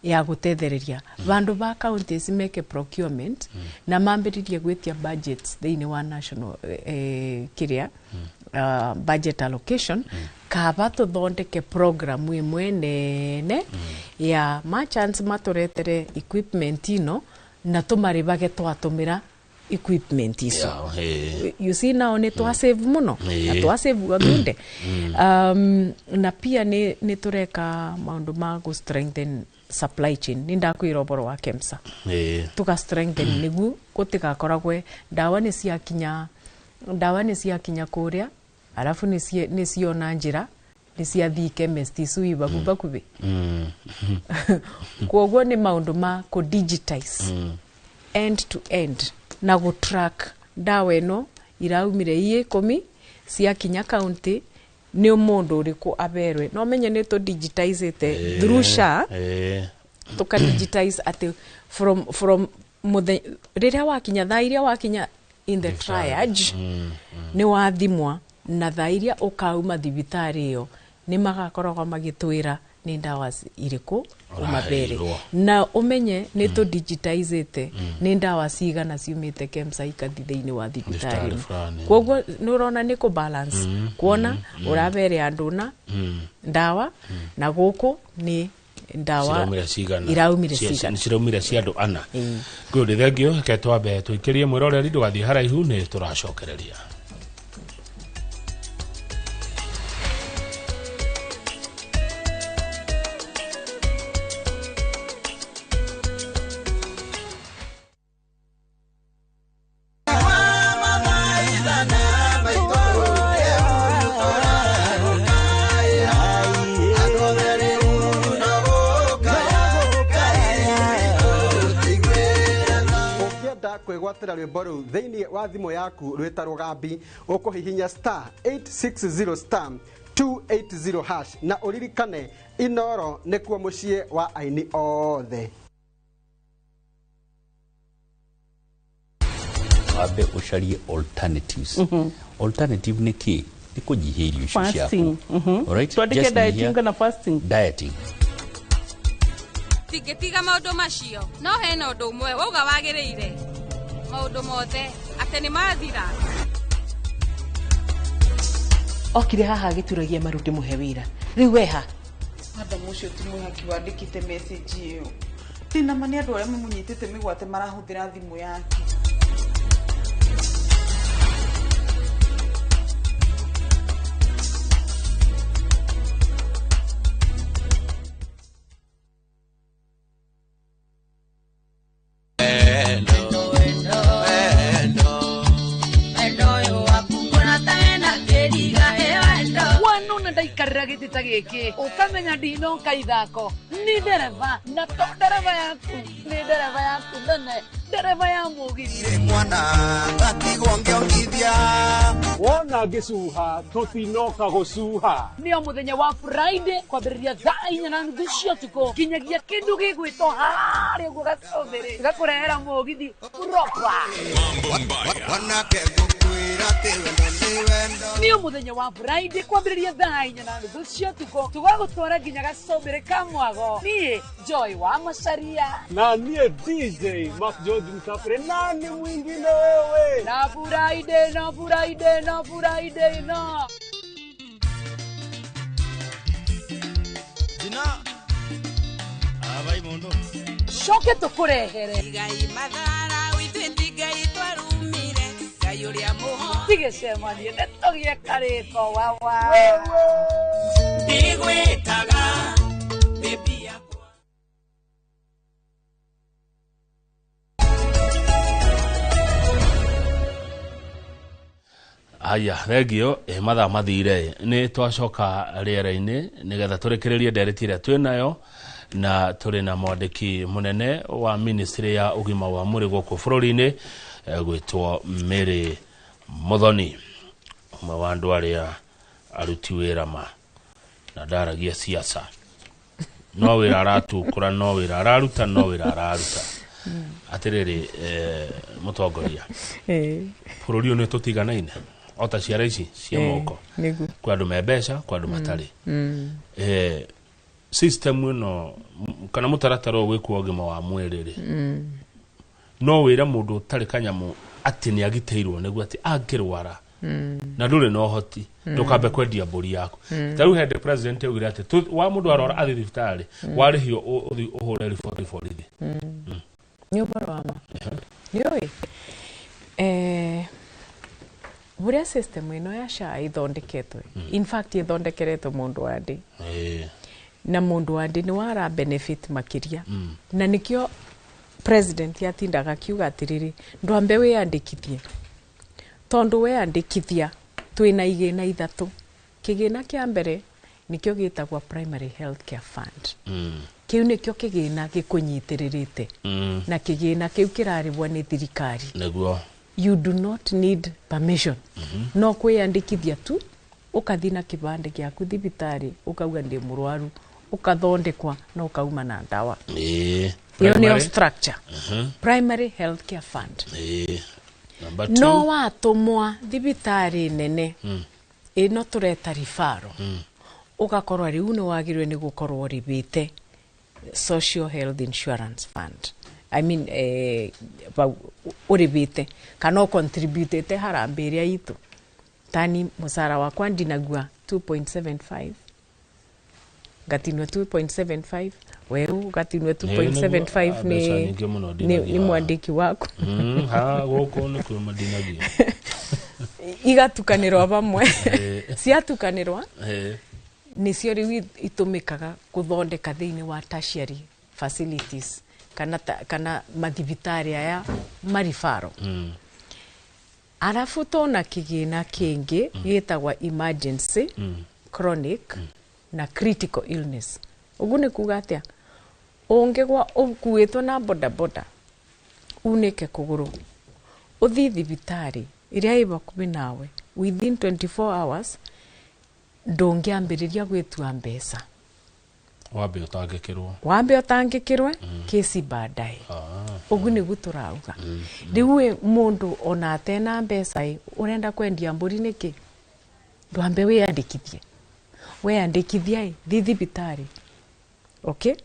ya gũtethereria vandu ba counties meke procurement na mambĩrĩrie gwĩtia budgets thĩinĩ wa national kĩrĩa budget allocation, kaba tũthondeke program ĩmwe nene ya merchants matũretere equipment ino na tũmarĩbage twatũmĩra equipment icio. You see, now nĩ twa save mũno na twa save gathunde. Na pia nĩ tũreka maũndũ ma gũ strengthen supply chain. Nĩ ndakwĩra ũboro wa KEMSA, tuga strengthen nĩguo gũtigakoragwe ndawa nĩ ciakinya, ndawa nĩ ciakinya kũrĩa arabu nĩ ciona njĩra nĩ ciathiĩ chemist icu i baku bakubĩ. Koguo nĩ maũndũ ma kũ digitize end to end na gũ track ndawa ĩno iraumire iĩ 10 ciakinya county nĩ mũndũ ũrĩkũ aberwe. No menye nĩ tũ digitizete through SHA, tuka digitize atĩ from rĩrĩa wakinya, thaa iria wakinya in the triage nĩ wathimwa na thaa iria ũkauma thibitarĩ ĩyo nĩ magakoragwo magĩtwĩra nĩ ndawa irĩkũ ũmabere. Ũraheirwo. Na ũmenye nĩ tũ digitizete nĩ ndawa cigana ciumĩte KEMSA ikathi thĩinĩ wa thibitarĩ Thibitarĩ ĩno. fulani. Koguo nĩ ũrona nĩ kũ balance kuona ũrabere andũ na ndawa na gũkũ nĩ ndawa Ciraumire cigana? Iraumire cigana. Ciraumire cia andũ ana. Ĩĩ. Good, thank you. Reke twambe tũikĩrie mwĩroreri, ndũgathiĩ haraihu, nĩ tũracokereria. Ũngĩenda kwĩgwatĩra Kwĩgwatĩra rwĩmbo rũu thĩinĩ wa thimũ yaku rwĩta rũgambi, ũkũhihinya star 860 star 280 hash, na ũririkane Inoro nĩkuo mũciĩ wa aini othe. Wambe ũcarie alternatives. Alternative nĩ kĩ? Nĩ kũnyihia irio icio ciaku. Fasting. Alright? Twandĩke Just dieting nyihia kana fasting? Dieting. Tingĩtiga maũndũ macio, no hena ũndũ ũmwe wauga wagĩrĩire maũndũ mothe atĩ nĩ mathira. Okire haha agĩturagia maru ndĩmũhe wĩra rĩu weha. Madam ũcio ti mwĩhaki wandĩkĩte message ĩyo. Ndĩna ma nĩ andũ arĩa mamũnyitĩte mĩgwate marahũthĩra thimũ yake. Wanona ndaikarĩra gĩtĩ ta gĩkĩ ũkamenya ndinoka ithako ni ndereba, na to ndereba yaku, nĩ ndereba yaku nene, ndereba ya mũgithi. Wona ngĩcuha tũtinoka gũcuha. Nĩo mũthenya wa Friday kwambĩrĩria 4:30 cia ũtukũ nginyagia kĩndũ gĩgwĩtwo harĩa ũguo gacũmbĩrĩ gakũrehera mũgithi proper. Nĩo mũthenya wa Friday kwambĩrĩria 4:30 cia ũtukũ tũgagũtwara nginya gacũmbĩrĩ ka mwago. Niĩ Joy wa Macaria na niĩ DJ Mark George Msafiri, nani mwingine wewe? Na Friday, na Friday, na Friday no. Jina abai mundu coke tũkũrehere Ngai mathara ithuĩ ti Ngai twarumire, Ngai ũrĩa mũho tigĩcemanie nĩtũgĩe karĩko wawa. Ndigwĩtaga baby yakwa. Aya, thengio. Mathaa mathire, nĩ twacoka rĩera-inĩ nĩgetha tũrĩkĩrĩrie ndereti ĩrĩa twĩ nayo, na tũrĩ na mwandĩki mũnene wa ministry ya ũgima wa mwĩrĩ gũkũ bũrũri-inĩ, gwĩtwo Mary Muthoni, ũmwe wa andũ arĩa aruti wĩra ma na ndaragia siasa, no wĩra aratukũra, no wĩra araruta, no wĩra araruta. Atĩrĩrĩ, mũtongoria, bũrũri ũyũ nĩ tũtiganaine ota ciara ici cia moko. Nĩguo. Kwĩ andũ me mbeca, kwĩ andũ matarĩ. System ĩno kana mũtaratara ũyũ gwĩkwo ũgima wa mwĩrĩ rĩ, no wĩre mũndũ ũtarĩ kanyamũ atĩ nĩ agitĩirwo nĩguo atĩ angĩrwara na ndũrĩ na ũhoti ndũkambe kwendia mbũri yaku. Ta rĩu hĩndĩ president augire atĩ wa mũndũ arwara athiĩ thibitarĩ, warĩhio ũthiĩ ũhũre riboti borithi. Nĩ ũhoro wa ma. Nĩũĩ ũrĩa system ĩno ya SHA ĩthondeketwo, in fact ĩthondekeretwo mũndũ wa ndĩ, na mũndũ wa ndĩ nĩ wara benefit makĩria, na nĩkĩo president yatindaga akiuga atĩrĩrĩ, ndwambe wĩyandĩkithie, tondũ weyandĩkithia twĩna igĩna ithatũ. Kĩgĩna kĩa mbere nĩkĩo gĩtagwo primary health care fund. Kĩu nĩkĩo kĩgĩna gĩkũnyitĩrĩrĩte, na kĩgĩna kĩu kĩrarĩbwo nĩ thirikari. Nĩguo. You do not need permission, no kwĩyandĩkithia tu, ũkathi na kĩbandĩ gĩaku thibitarĩ, ũkauga ndĩ mũrwaru, ũkathondekwa na ũkauma na ndawa. Ĩyo nĩyo Primary. structure. Primary health care fund. Number two. No watũmwa thibitarĩ nene ĩno tũreta referral, ũgakorwo rĩu nĩ wagĩrĩirwo nĩ gũkorwo ũrĩbĩte social health insurance fund, I mean, bau ũrĩbĩte kana ũcontributĩte harambĩ ĩrĩa itũ tani mũcara wakwa ndinagua 2.75, ngatinua 2.75, weũ ũgatinua 2.75. Nĩ, mbeca nyingĩ mũno ndinagia. Nĩ mwandĩki waku. Ha gũkũ nĩ kwĩ mandinagia. Igatukanĩrwo hamwe. Ciatukanĩrwa nĩcio rĩu itũmĩkaga gũthondeka thĩinĩ wa tertiary facilities kana, kana mathibitarĩ aya maribaro. Arabu tona kĩgĩna kĩngĩ gĩtagwa emergency, chronic na critical illness. Ũguo nĩ kuga atĩa? Ũngĩgwa ũkuĩtwo na bodaboda unĩke kũgũrũ. Ũthiĩ thibitarĩ ĩrĩa ĩ hakuhĩ nawe within 24 hours, ndũngĩambĩrĩria gwĩtua mbeca. Wambe ũtangĩkĩrwo. Wambe ũtangĩkĩrwe, kesi baadaye. Ũguo nĩguo tũrauga. Rĩu ĩ, mũndũ ona atena mbeca ĩ, ũrenda kwendia mbũri nĩkĩ? Ndwambe wĩyandĩkithie. Weyandĩkithia ĩ, thiĩ thibitarĩ, okay?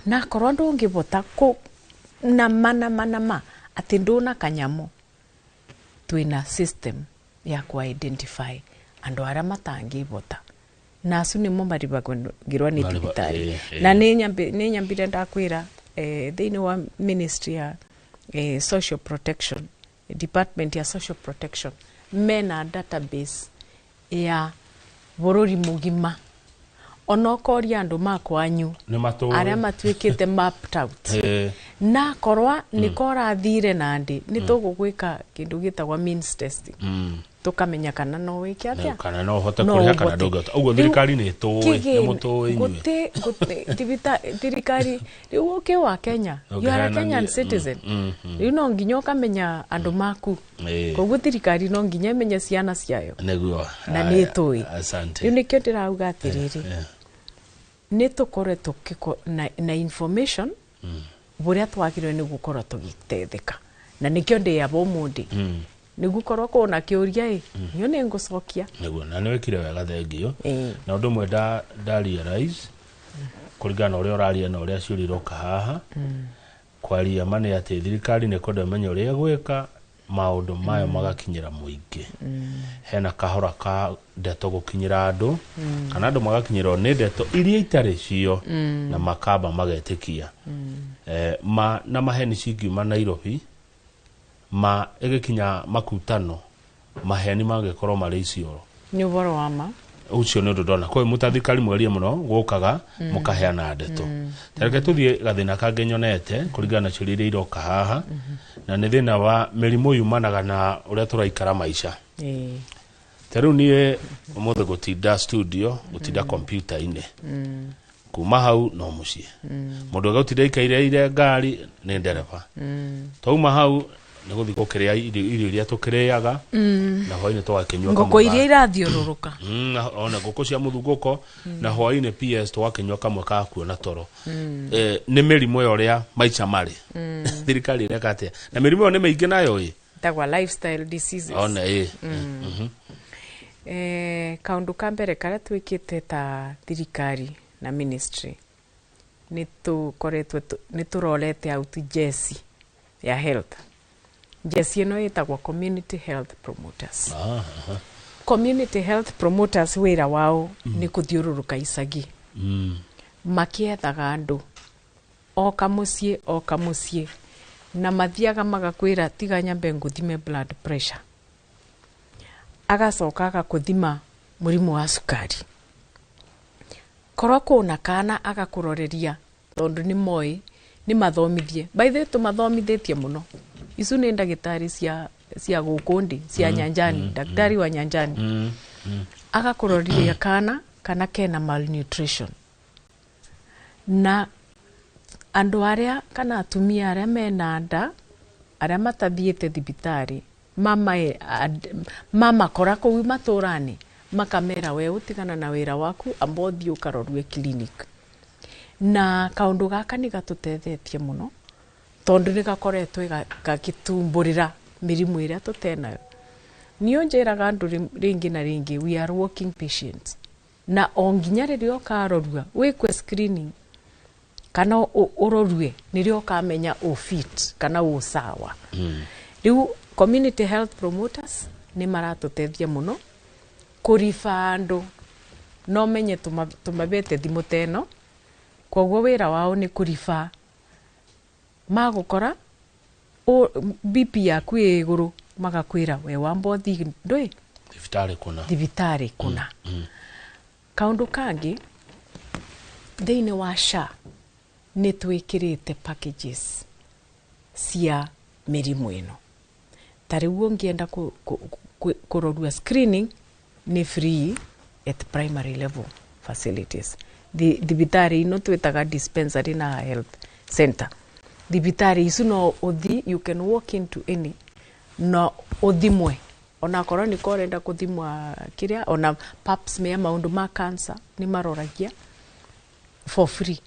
Na akorwo ndũngĩbota kũ nama nama nama atĩ ndũna kanyamũ, twĩna system ya ku identify andũ arĩa matangĩbota, na acu nĩmo maribagĩrwo nĩ thibitarĩ. Na nĩ nyambire ndakwĩra, thĩinĩ wa ministry ya social protection, department ya social protection, mena database ya bũrũri mũgima. Ona ũkoria andũ makwanyu Nĩ matũĩ. Arĩa matuĩkĩte mapped out, na korwa nĩ korathire nandĩ, nĩ tũgũgwĩka kĩndũ gĩtagwo means testing, tũkamenya kana no wĩke atĩa. Kana no ũhote No kũrĩha kana ũhote. ndũngĩhota. Ũguo Rĩu thirikari nĩ ĩtũĩ, nĩ mũtũĩ inyuĩ. Thirikari rĩu ũkĩ wa Kenya, you are a Kenyan citizen. Rĩu no nginya ũkamenya andũ maku. Koguo thirikari no nginya ĩmenye ciana ciayo. Nĩguo. Na Haya, nĩ ĩtũĩ. Asante. Rĩu nĩkĩo ndĩrauga atĩrĩrĩ, nĩ tũkorwe tũkĩko na information bũrĩa twagĩrĩirwo nĩ gũkorwo tũgĩteithĩka, na nĩkĩo ndĩaba ũmũthĩ, nĩguo korwo kũna kĩũria ĩ, niĩ nĩ ngũcokia. Nĩguo, na nĩ wĩkire wega, thengio. Na ũndũ ũmwe nda realize kũringana na ũrĩa ũraria na ũrĩa ciũria iroka haha, kwaria ma nĩ atĩ thirikari nĩ kwenda ĩmenye ũrĩa ĩgwĩka maũndũ mayo magakinyĩra mũingĩ. Hena kahora ka ndeto gũkinyĩra andũ, kana andũ magakinyĩrwo nĩ ndeto iria itarĩ cio, na makamba magetĩkia. Ma na maheni cingiuma Nairobi, ma ĩgĩkinya makutano, maheni mangĩkorwo marĩ Isiolo. Nĩ ũhoro wa ma. Ũcio nĩ ũndũ ndona kwa mũtathirikari mwerie mũno gũkaga mũkaheana ndeto. Tareke tũthiĩ gathĩna kangĩ nyonete kũringana na ciũria iria iroka haha, na nĩ thĩna wa mĩrimũ yumanaga na ũrĩa tũraikara maica. Ta rĩu niĩ ũmũthĩ gũtinda studio, gũtinda kompiuta-inĩ, kuma hau no mũciĩ, mũndũ ũgũtinda aikaire ngari nĩ ndereba. Twauma hau nĩ gũthiĩ gũkĩrĩa irio iria tũkĩrĩaga, na hwainĩ tũgakĩnyua Ngũkũ kamwe iria irathiũrũrũka. Na ona ngũkũ cia mũthungũko, na hwainĩ PS tũgakĩnyua kamwe ka kuona toro. Nĩ mĩrimũ ya ũrĩa maica marĩ. Thirikari ĩreka atĩa na mĩrimũ ĩyo nĩ mĩingĩ nayo ĩ? Ĩtagwa lifestyle diseases. Ona ĩ. Kaũndũ ka mbere karĩa twĩkĩte ta thirikari na ministry, nĩ tũkoretwo nĩ tũrorete out jesi ya health. Jesi ĩno ĩtagwo community health promoters. Community health promoters wĩra wao nĩ kũthiũrũrũka icagi, makĩethaga andũ o kamũciĩ o kamũciĩ, na mathiaga magakwĩra, "Tiga nyambe ngũthime blood pressure." Agacoka agakũthima mũrimũ wa cukari, korwo kũna kana agakũroreria, tondũ nĩ moĩ nĩ mathomithie. By the way, tũmathomithĩtie mũno. Icu nĩ ndagĩtarĩ cia gũkũ ndĩ cia nyanjani, daktari wa nyanjani. Agakũroreria kana kena malnutrition, na andũ arĩa kana atumia arĩa mena nda, arĩa matathiĩte thibitarĩ, mamakora kũu matũra-inĩ, makamera, "We ũtigana na wĩra waku, amba ũthiĩ ũkarorue clinic." Na kaũndũ gaka nĩ gatũtethetie mũno, tondũ nĩ gakoretwo gagĩtumbũrĩra mĩrimũ ĩrĩa tũtenayo. Niĩ njĩraga andũ rĩngĩ na rĩngĩ, we are walking patients, na o nginya rĩrĩa ũkarorua wĩkwe screening kana ũrorue, nĩrĩo ũkamenya ũ fit kana ũ sawa. Rĩu community health promoters nĩ maratũteithia mũno kũriba andũ, no menye tũmabete thimũ ta ĩno. Koguo wĩra wao nĩ kũriba, magũkora BP yaku ĩ igũrũ, magakwĩra, "We wamba ũthiĩ ndũĩ thibitarĩ kũna." Thibitarĩ kũna. Kaũndũ kangĩ, thĩinĩ wa SHA nĩ twĩkĩrĩte packages cia mĩrimũ ĩno. Ta rĩu ũngĩenda kũrorua screening, nĩ free at primary level facilities. Thibitarĩ ino twĩtaga dispensary na health center, thibitarĩ icu no ũthi, you can walk into any No ũthimwe onakorwo nĩ korenda kũthimwa kĩrĩa, ona pap smear, maũndũ ma cancer nĩ maroragia for free.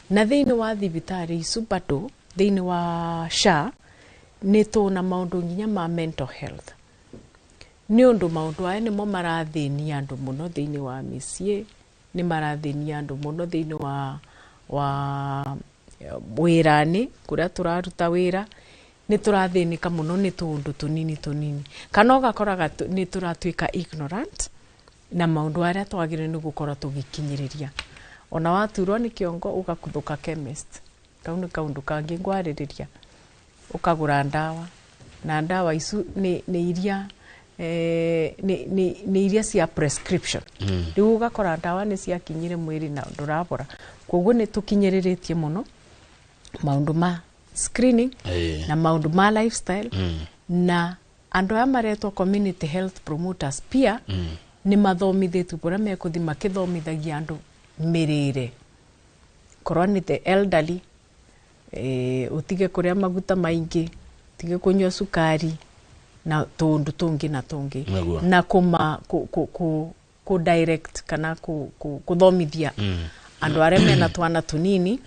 Na thĩinĩ wa thibitarĩ icu, bado thĩinĩ wa SHA nĩ tũna maũndũ nginya ma mental health, nĩ ũndũ maũndũ aya nĩmo marathĩnia andũ mũno thĩinĩ wa mĩciĩ, nĩ marathĩnia andũ mũno thĩinĩ wa wĩra-inĩ kũrĩa tũraruta wĩra. Nĩ tũrathĩnĩka mũno nĩ tũũndũ tũnini tũnini, kana ũgakoraga nĩ tũratuĩka ignorant na maũndũ arĩa twagĩrĩire nĩ gũkorwo tũgĩkinyĩrĩria. Ona waturwo nĩ kĩongo, ũgakuthũka chemist, kau nĩ kaũndũ kangĩ ngwarĩrĩria, ũkagũra ndawa, na ndawa icu nĩ iria nĩ iria cia prescription. Rĩu ũgakora ndawa nĩ ciakinyire mwĩrĩ na ndũrabora. Koguo nĩ tũkinyĩrĩrĩtie mũno maũndũ ma screening na maũndũ ma lifestyle, na andũ aya maretwo community health promoters pia nĩ mathomithĩtio kũrĩa mekũthi makĩthomithagia andũ mĩrĩre, korwo nĩ the elderly, ũtige kũrĩa maguta maingĩ, ũtige kũnyua cukari na tũũndũ tũngĩ na tũngĩ. Na kũma kũ direct kana kũ thomithia andũ arĩa mena twana tũnini,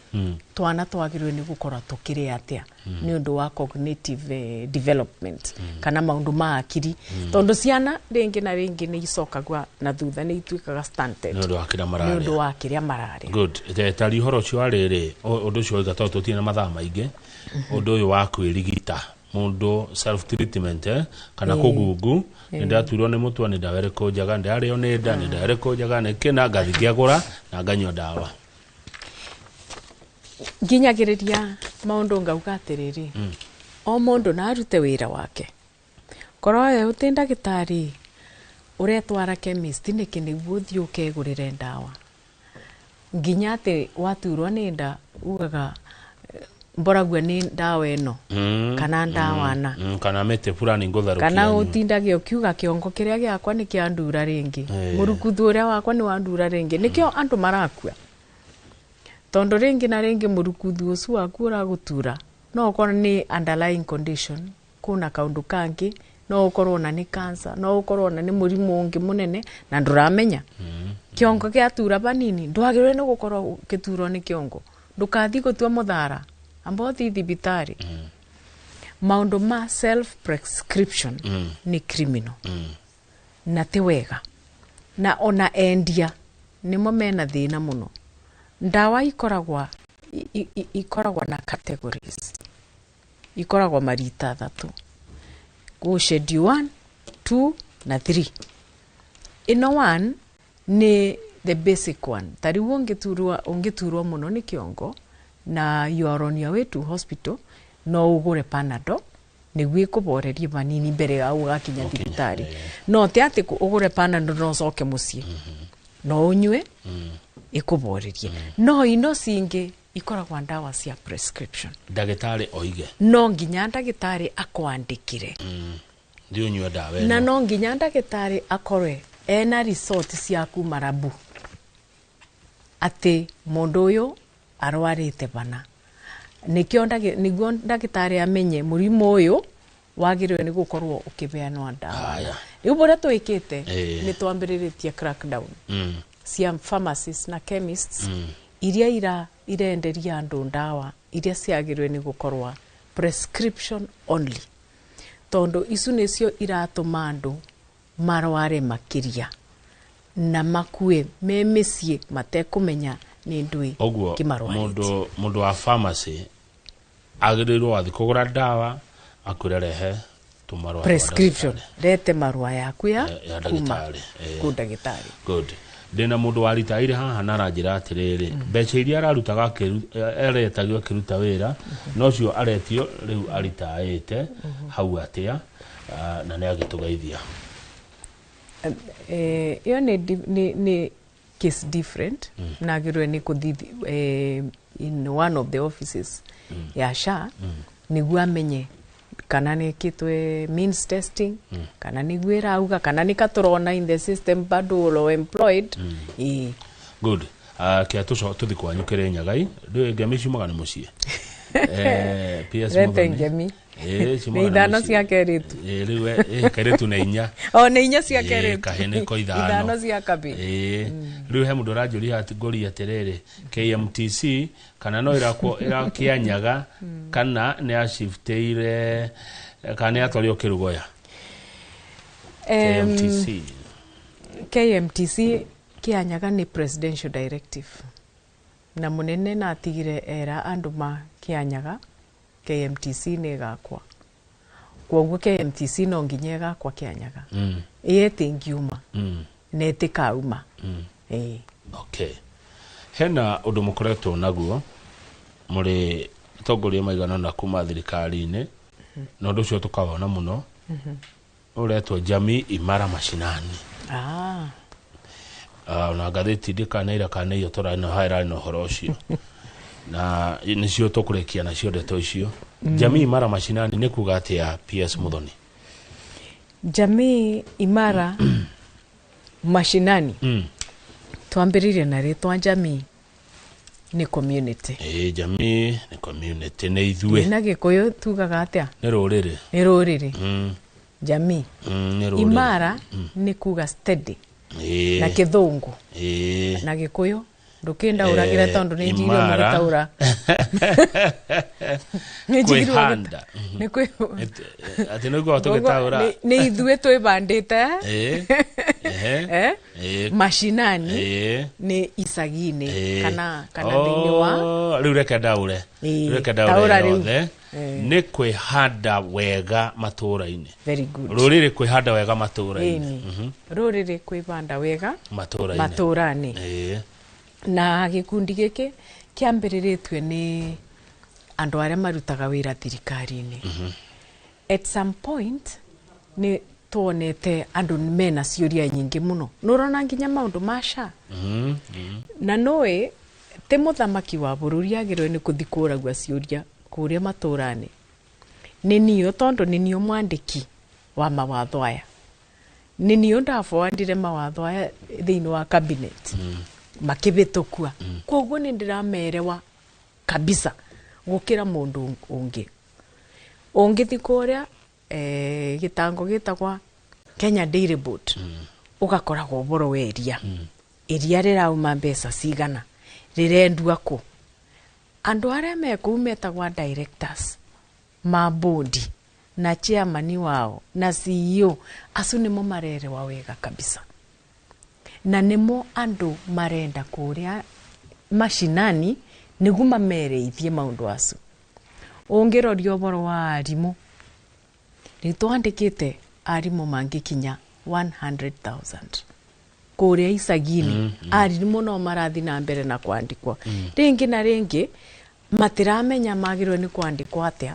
twana twagĩrĩirwo nĩ gũkorwo tũkĩrĩa atĩa nĩ ũndũ wa cognitive development kana maũndũ ma akiri, tondũ ciana rĩngĩ na rĩngĩ nĩ icokagwa na thutha, nĩ ituĩkaga stunted nĩ ũndũ wa kĩrĩa nĩ mararĩa. Ũndũ wa kĩrĩa mararĩa. Good. Tari ũhoro ũcio wa rĩrĩ, ũndũ ũcio waiga, tondũ tũtirĩ na mathaa maingĩ, ũndũ ũyũ wa kwĩrigita mũndũ, self treatment, kana kũgungu, nĩ ndaturwo nĩ mũtwe, nĩ ndawa ĩrĩkũ njega, nĩ ndarĩo nĩ nda, nĩ ndawa ĩrĩkũ njega, nĩ kĩna ngathi ngĩagũra na nganyua ndawa. Nginyagĩrĩria maũndũ ngauga atĩrĩrĩ, o mũndũ na arute wĩra wake. Korwo we ũtĩ ndagĩtarĩ, ũretwara chemist nĩkĩ nĩguo ũthiĩ ũkegũrĩre ndawa, nginya atĩ waturwo nĩ nda ugaga, mboragua nĩ ndawa ĩno kana ndawa na Kana mĩtĩ fulani ngũtherũkia kana nyue. Ũtindage ũkiuga kĩongo kĩrĩa gĩakwa nĩ kĩa ndura rĩngĩ, mũrukuthu ũrĩa wakwa nĩ wa ndura rĩngĩ. Nĩkĩo andũ marakua, tondũ rĩngĩ na rĩngĩ mũrukuthu ũcio waku ũragũtura no ũkorwo nĩ underlying condition, kuna kaũndũ kangĩ, no ũkorwo ona nĩ cancer, no ũkorwo ona nĩ mũrimũ ũngĩ mũnene na ndũramenya. Kĩongo gĩatura vanini, ndwagĩrĩirwo nĩ gũkorwo ũgĩturwo nĩ kĩongo. Ndũkathi gũtua mũthara, amba ũthiĩ thibitarĩ. Maũndũ ma self prescription nĩ criminal na ti wega, na ona endia nĩmo mena thĩna mũno. Ndawa ikoragwa ikoragwa na categories, ikoragwa marita 3, gwĩ schedule 1, 2 na 3. Ĩno 1 nĩ the basic one. Ta rĩu ũngĩturwo mũno nĩ kĩongo na you are on your way to hospital, no ũgũre Panado nĩguo ĩkũborerie vanini mbere ya ũgakinya thibitarĩ. No ti atĩ ũgũre Panado no ũcoke mũciĩ, no ũnyue ĩkũborerie. No ino cingĩ ikoragwa ndawa cia prescription. Ndagĩtarĩ oige. No nginya ndagĩtarĩ akwandĩkĩre. Thiĩ ũnyue ndawa Na ĩno. No nginya ndagĩtarĩ akorwe ena result ciaku marabu atĩ mũndũ ũyũ arwarĩte bana, nĩkĩo nĩguo ndagĩtarĩ amenye mũrimũ ũyũ wagĩrĩirwo nĩ gũkorwo ũkĩheanwo ndawa. Rĩu ũrĩa twĩkĩte, nĩ twambĩrĩrĩtie crackdown cia pharmacists na chemists iria irenderia andũ ndawa iria ciagĩrĩirwo nĩ gũkorwo prescription only, tondũ icu nĩcio iratũma andũ marware makĩria na makue me mĩciĩ matekũmenya nĩ ndũĩ Ũguo kĩmarwarĩtie. Mũndũ wa pharmacy agĩrĩirwo wathiĩ kũgũra ndawa akwĩre rehe tũmarũa twa prescription, ndagĩtarĩ. Rete marũa yaku ya Ya kuma ndagĩtarĩ, kũ ndagĩtarĩ. Good. Ndĩna mũndũ waritaire haha na aranjĩra atĩrĩrĩ, mbeca iria ararutaga aretagio akĩruta wĩra nocio aretio rĩu aritaĩte hau atĩa. Ah, na nĩ agĩtũgeithia. Ĩyo nĩ case different, na agĩrĩirwo nĩ kũthi in one of the offices ya SHA nĩguo amenye kana nĩ ĩkĩtwe means testing, kana nĩguo ĩrauga, kana nĩ katũrona in the system bado low employed. Ĩĩ. Good. Kĩa tũthi kwanyu Kĩrĩnyagai, ndũĩ ngemi ciumaga nĩ mũciĩ. PS Rete Muthoni. ngemi. Eh, Nĩ ithano cia keritu. Eh, rĩu kairĩtu nĩ inya. O nĩ inya cia Eh, keritu. kahĩ nĩko ithano. Ithano cia kabĩ. Ĩĩ. Rĩu he mũndũ ũranjũria ngũria atĩrĩrĩ, KMTC kana no ĩrakwo ĩrakĩanyaga kana nĩ yacifutĩire kana nĩ yatwarirwo kĩrugoya? KMTC. KMTC Kĩanyaga nĩ presidential directive na mũnene na atigire era andũ ma Kĩanyaga KMTC nĩ ĩgakwa, kwoguo KMTC no nginya ĩgakwa Kĩanyaga. Ĩĩ, ĩtingiuma na ĩtĩkauma. Ĩĩ. Okay, hena ũndũ mũkoretwo naguo mũrĩ atongoria maigana ũna kuma thirikari-inĩ, na ũndũ ũcio tũkawona mũno, ũretwo Jamii Imara Mashinani. Ona ngathĩti ndikanaira kana iyo tũrarĩ na haha ĩrarĩ na ũhoro ũcio, na nĩcio tũkũrĩkia nacio ndeto icio. Jamii Imara Mashinani nĩ kuga atĩa, PS Muthoni? Jamii Imara Mashinani, twambĩrĩirie na rĩtwa jamii nĩ community. Ĩĩ, jamii nĩ community, nĩ ithuĩ. Na Gĩkũyũ tugaga atĩa? Nĩ rũrĩrĩ. Nĩ rũrĩrĩ. Jamii Nĩ rũrĩrĩ. imara nĩ kuga steady na Kĩthũngũ. Na Gĩkũyũ ndũkĩndaũragĩra, tondũ nĩ njigire Imara. mũgĩtaũra. Nĩ njigirwo. Kwĩhanda. Nĩ kwĩ Atĩ nĩguo tũgĩtaũra. Nĩ ithuĩ twĩbandĩte. Ĩĩ. Ehe. Eh? Ĩĩ. Mashinani nĩ icagi-inĩ kana thĩinĩ wa Oh, rĩu reke ndaũre. Ĩĩ, Rĩu reke taũra ndaũre rĩu. yothe. Nĩ kwĩhanda wega matũũra-inĩ. Very good. Rũrĩrĩ kwĩhanda wega matũũra-inĩ. Ĩni. Rũrĩrĩ kwĩbanda wega matũũra-inĩ. Matũũra-inĩ. Na gĩkundi gĩkĩ kĩambĩrĩrĩtue nĩ andũ arĩa marutaga wĩra thirikari-inĩ. At some point nĩ tuonete andũ mena ciũria nyingĩ mũno, nĩ ũrona nginya maũndũ ma SHA na nũĩ tĩ mũthamaki wa bũrũri agĩrĩirwo nĩ kũthi kũragua ciũria kũrĩa matũũra-inĩ, nĩ niũ, tondũ nĩ niũ mwandĩki wa mawatho aya, nĩ niũ ndaboandire mawatho aya thĩinĩ wa cabinet makĩhĩtũkua, koguo nĩ ndĩramerewa kabisa gũkĩra mũndũ ũngĩ. Ũngĩthi kũrĩa gĩtango gĩtagwa Kenya Dairy Board, ũgakoragwo ũboro wa iria, iria rĩrauma mbeca cigana, rĩrendua kũ. Andũ arĩa me kũu metagwa directors ma board na chairman wao na CEO, acu nĩmo marerewa wega kabisa, na nĩmo andũ marenda kũrĩa mashinani nĩguo mamereithie maũndũ acu. Ũngĩroria ũboro wa arimũ, rĩu twandĩkĩte arimũ mangĩkinya 100,000 kũrĩa icagi-inĩ. Arimũ no marathi na mbere na kwandĩkwo rĩngĩ na rĩngĩ, matiramenya magĩrĩirwo nĩ kwandĩkwo atĩa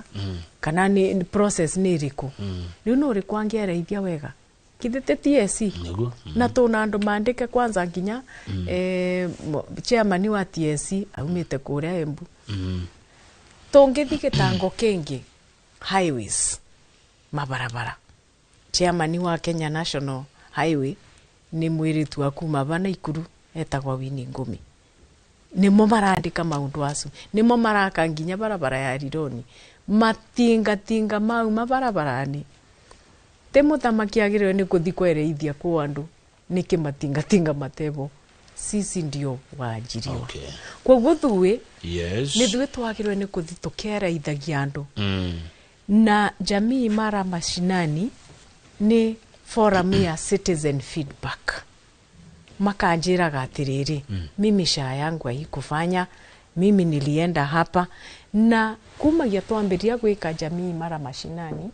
kana nĩ process nĩ ĩrĩkũ. Rĩu no ũrĩkũ angĩareithia wega githĩ ti TSC? Nĩguo. Na tũna andũ mandĩke kwanza nginya chairman wa TSC aumĩte kũrĩa Embu. Tũngĩthi gĩtango kĩngĩ, highways, mabarabara, chairman wa Kenya National Highway nĩ mwĩrĩtu wa kuma ba Naikuru etagwa Winnie Ngumi. Nĩmo marandĩka maũndũ acu, nĩmo maraka nginya barabara ya Rironi, matingatinga mau mabarabarani. Tĩ mũthamaki agĩrĩirwo nĩ kũthi kwereithia kũ andũ nĩkĩ matingatinga matebo. Sisi ndio waajiriwa. Koguo thuĩ nĩ thuĩ twagĩrĩirwo nĩ kũthi tũkereithagia andũ. Na Jamii Imara Mashinani nĩ forum ya citizen feedback. Makanjĩraga atĩrĩrĩ, mimi SHA yangu haikufanya, mimi nilienda hapa. Na kumagia twambĩria gwĩka Jamii Imara Mashinani,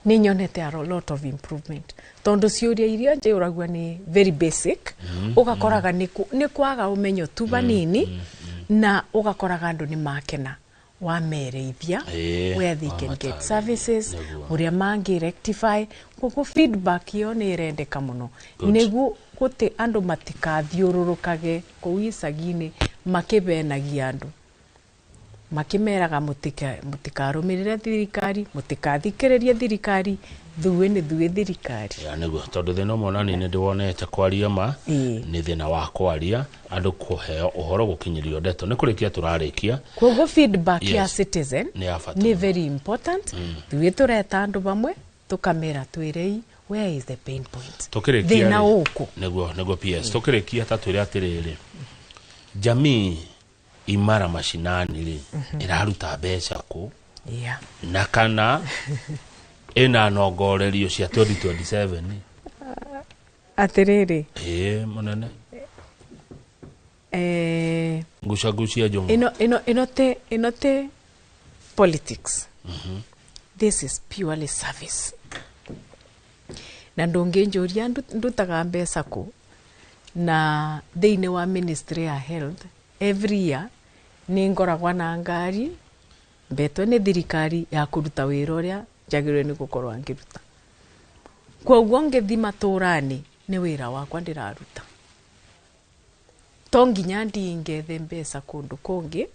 nĩ nyonete a lot of improvement, tondũ ciũria iria njĩũragua nĩ very basic. Ũgakoraga nĩ kwaga ũmenyo tu vanini, na ũgakoraga andũ nĩ makena wamereithia where they can get services, ũrĩa mangĩ rectify. Koguo feedback ĩyo nĩ ĩrendeka mũno nĩguo gũtĩ andũ matikathiũrũrũkage kũu icagi-inĩ makĩbenagia andũ. Makimeraga mutikarumirire thirikari, mutikathikiririe thirikari, thuĩ nĩ thuĩ thirikari. Ya nĩguo tondũ thĩna ũmwe ona niĩ nĩ ndĩwonete kwaria ma nĩ thĩna wa kwaria andũ kũheo ũhoro gũkinyĩrio ndeto nĩ kũrĩkia tũrarĩkia. Koguo feedback ya citizen nĩ ya bata nĩ very important. Thuĩ tũreta andũ bamwe tũkamera twĩrei where is the pain point, thĩna ũkũ nĩguo PS tũkĩrĩkia ta twĩre atĩrĩrĩ, jamii imara mashinani rĩ ĩraruta mbeca kũ na kana ĩna nongorerio cia 2027 atĩrĩrĩ mũnene ngucagucia njũng'wa ĩno te politics. This is purely service. Na ndũngĩnjũria ndutaga mbeca kũ, na thĩinĩ wa ministry ya health every year nĩ ngoragwa na ngari mbetwe nĩ thirikari ya kũruta wĩra ũrĩa njagĩrĩirwo nĩ gũkorwo ngĩruta. Koguo ngĩthi matũra-inĩ nĩ wĩra wakwa ndĩraruta, to nginya ndingethe mbeca kũndũ kũngĩ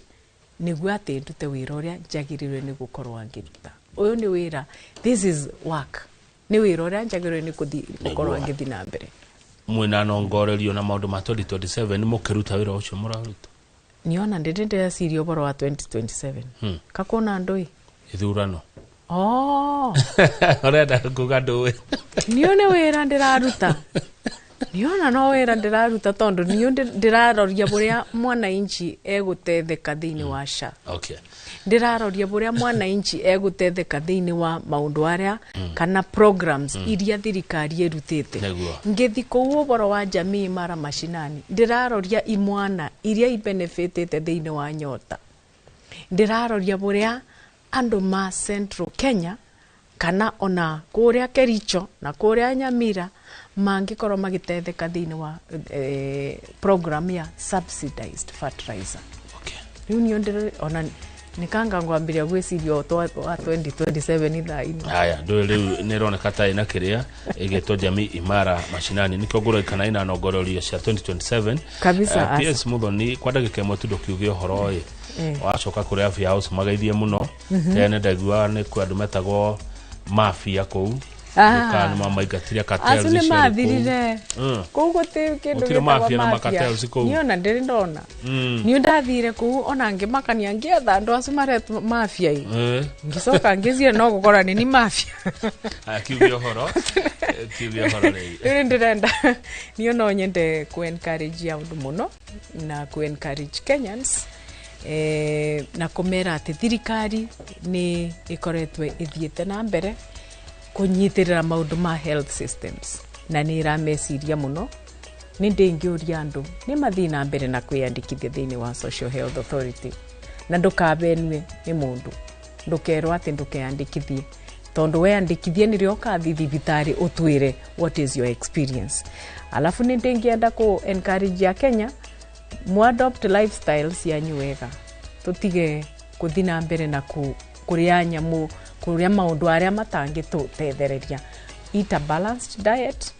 nĩguo atĩ ndute wĩra ũrĩa njagĩrĩirwo nĩ gũkorwo ngĩruta. Ũyũ nĩ wĩra, this is work, nĩ wĩra ũrĩa njagĩrĩirwo nĩ gũkorwo ngĩthi na mbere. Mwĩna nongorerio na maũndũ ma 2027 mũkĩruta wĩra ũcio mũraruta? Niona ndĩrĩ ndĩreciria ũhoro wa 2027 kakona ndũĩ ithurano. Ũrenda kuga ndũĩ? Niũ nĩ wĩra ndĩraruta, niona no wĩra ndĩraruta tondũ niũ ndĩraroria bũrĩa mwananchi egũtetheka thĩinĩ wa SHA. Ndĩraroria bũrĩa mwananchi egũtetheka thĩinĩ wa maũndũ arĩa kana programs iria thirikari ĩrutĩte. Ngĩthi kũu ũhoro wa jamii imara mashinani ndĩraroria imwana iria ibenefitĩte thĩinĩ wa Nyota. Ndĩraroria bũrĩa andũ ma Central Kenya kana ona kũrĩa Kericho na kũrĩa Nyamira mangĩkorwo magĩtetheka thĩinĩ wa program ya subsidized fertilizer. Rĩu niĩ ona nikanga ngwambiria gwĩciria wa 2027 thaa ino. Haya, ndũĩ rĩu nĩ ĩroneka ta ĩna kĩrĩa ĩgĩtwo jamii imara mashinani nĩkĩo ngũrorikana ĩna nongorerio cia 2027 kabisa. PS Muthoni kwa ndagĩka ĩmwe tu ndũkiuge ũhoro ĩ wacoka kũrĩa Afya House mageithie mũno tene ndaigua nĩ kwĩ andũ metagwo mafia kũu kana mamaingatire cartels acio nĩ mathirire kũu gũtirĩ kĩndũ gĩtagwo mafia na macartels kũu. Niĩ ona ndĩrĩ ndona, niĩ ndathire kũu ona ngĩmakania ngĩetha andũ acio maretwo mafia ĩ ngĩcoka ngĩciria no gũkora nĩ ni mafia. Kiuge ũhoro rĩu. Rĩu ndĩrenda niĩ no nyende ku encourage andũ mũno na ku encourage Kenyans na kũmera atĩ thirikari nĩ ĩkoretwo ĩthiĩte na mbere kũnyitĩrĩra maũndũ ma health systems na nĩ ĩrameciria mũno. Nĩ ndĩngĩũria andũ nĩ mathiĩ na mbere na kwĩyandĩkithia thĩinĩ wa Social Health Authority, na ndũkabenue nĩ mũndũ, ndũkerwo atĩ ndũkeyandĩkithie tondũ weyandĩkithie nĩrĩo ũkathi thibitarĩ ũtwĩre what is your experience. Alafu nĩ ndĩngĩenda kũ encourage a Kenya mu adopt lifestyle cianyu wega, tũtige kũthi na mbere na kũrĩa nyamũ, kũrĩa maũndũ arĩa matangĩtũtethereria. Eat a balanced diet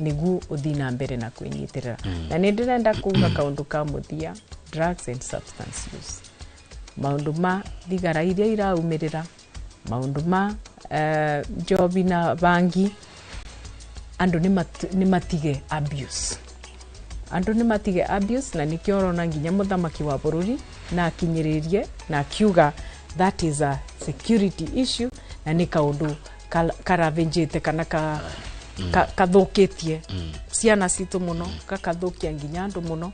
nĩguo ũthiĩ na mbere na kwĩnyitĩrĩra. Na nĩ ndĩrenda kuga kaũndũ ka mũthia, drugs and substance use, maũndũ ma thigara iria iraumĩrĩra, maũndũ ma njobi na bangi, andũ nĩ matige abuse. Andũ nĩ matige abuse, na nĩkĩo ũrona nginya mũthamaki wa bũrũri na akinyĩrĩrie na akiuga that is a security issue, na nĩ kaũndũ karavenjete kana kathũkĩtie ciana citũ mũno, gakathũkia nginya andũ mũno,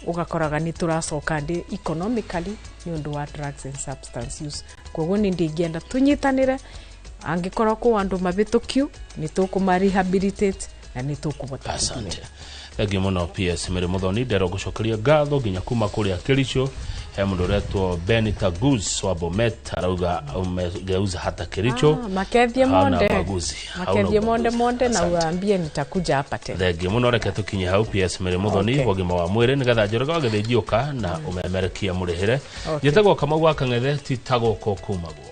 ũgakoraga nĩ tũracoka ndĩ economically nĩ ũndũ wa drugs and substance use. Koguo nĩ ndingĩenda tũnyitanĩre, angĩkorwo kũ andũ mabĩtũkiu nĩ tũkũma rehabilitate na nĩ tũkũbota. Asante. Thengiũ mũno PS Mary Muthoni, ndero gũcokeria ngatho nginya kuma kũrĩa Kericho. He mũndũ ũretwo Benita Goose wa Bomet arauga umegeuza hata Kericho. Makethie monde, makethie monde monde na uambie nitakuja hapa tena. Thengiũ mũno, reke tũkinye hau PS Mary Muthoni ũgima wa mwĩrĩ nĩgetha Njoroge wa Gĩthĩnji ũka na ũmemerekia mũrĩhĩre. Njĩtagwo Kamau wa Kang'ethe, ti ta gũkũ kumagwo.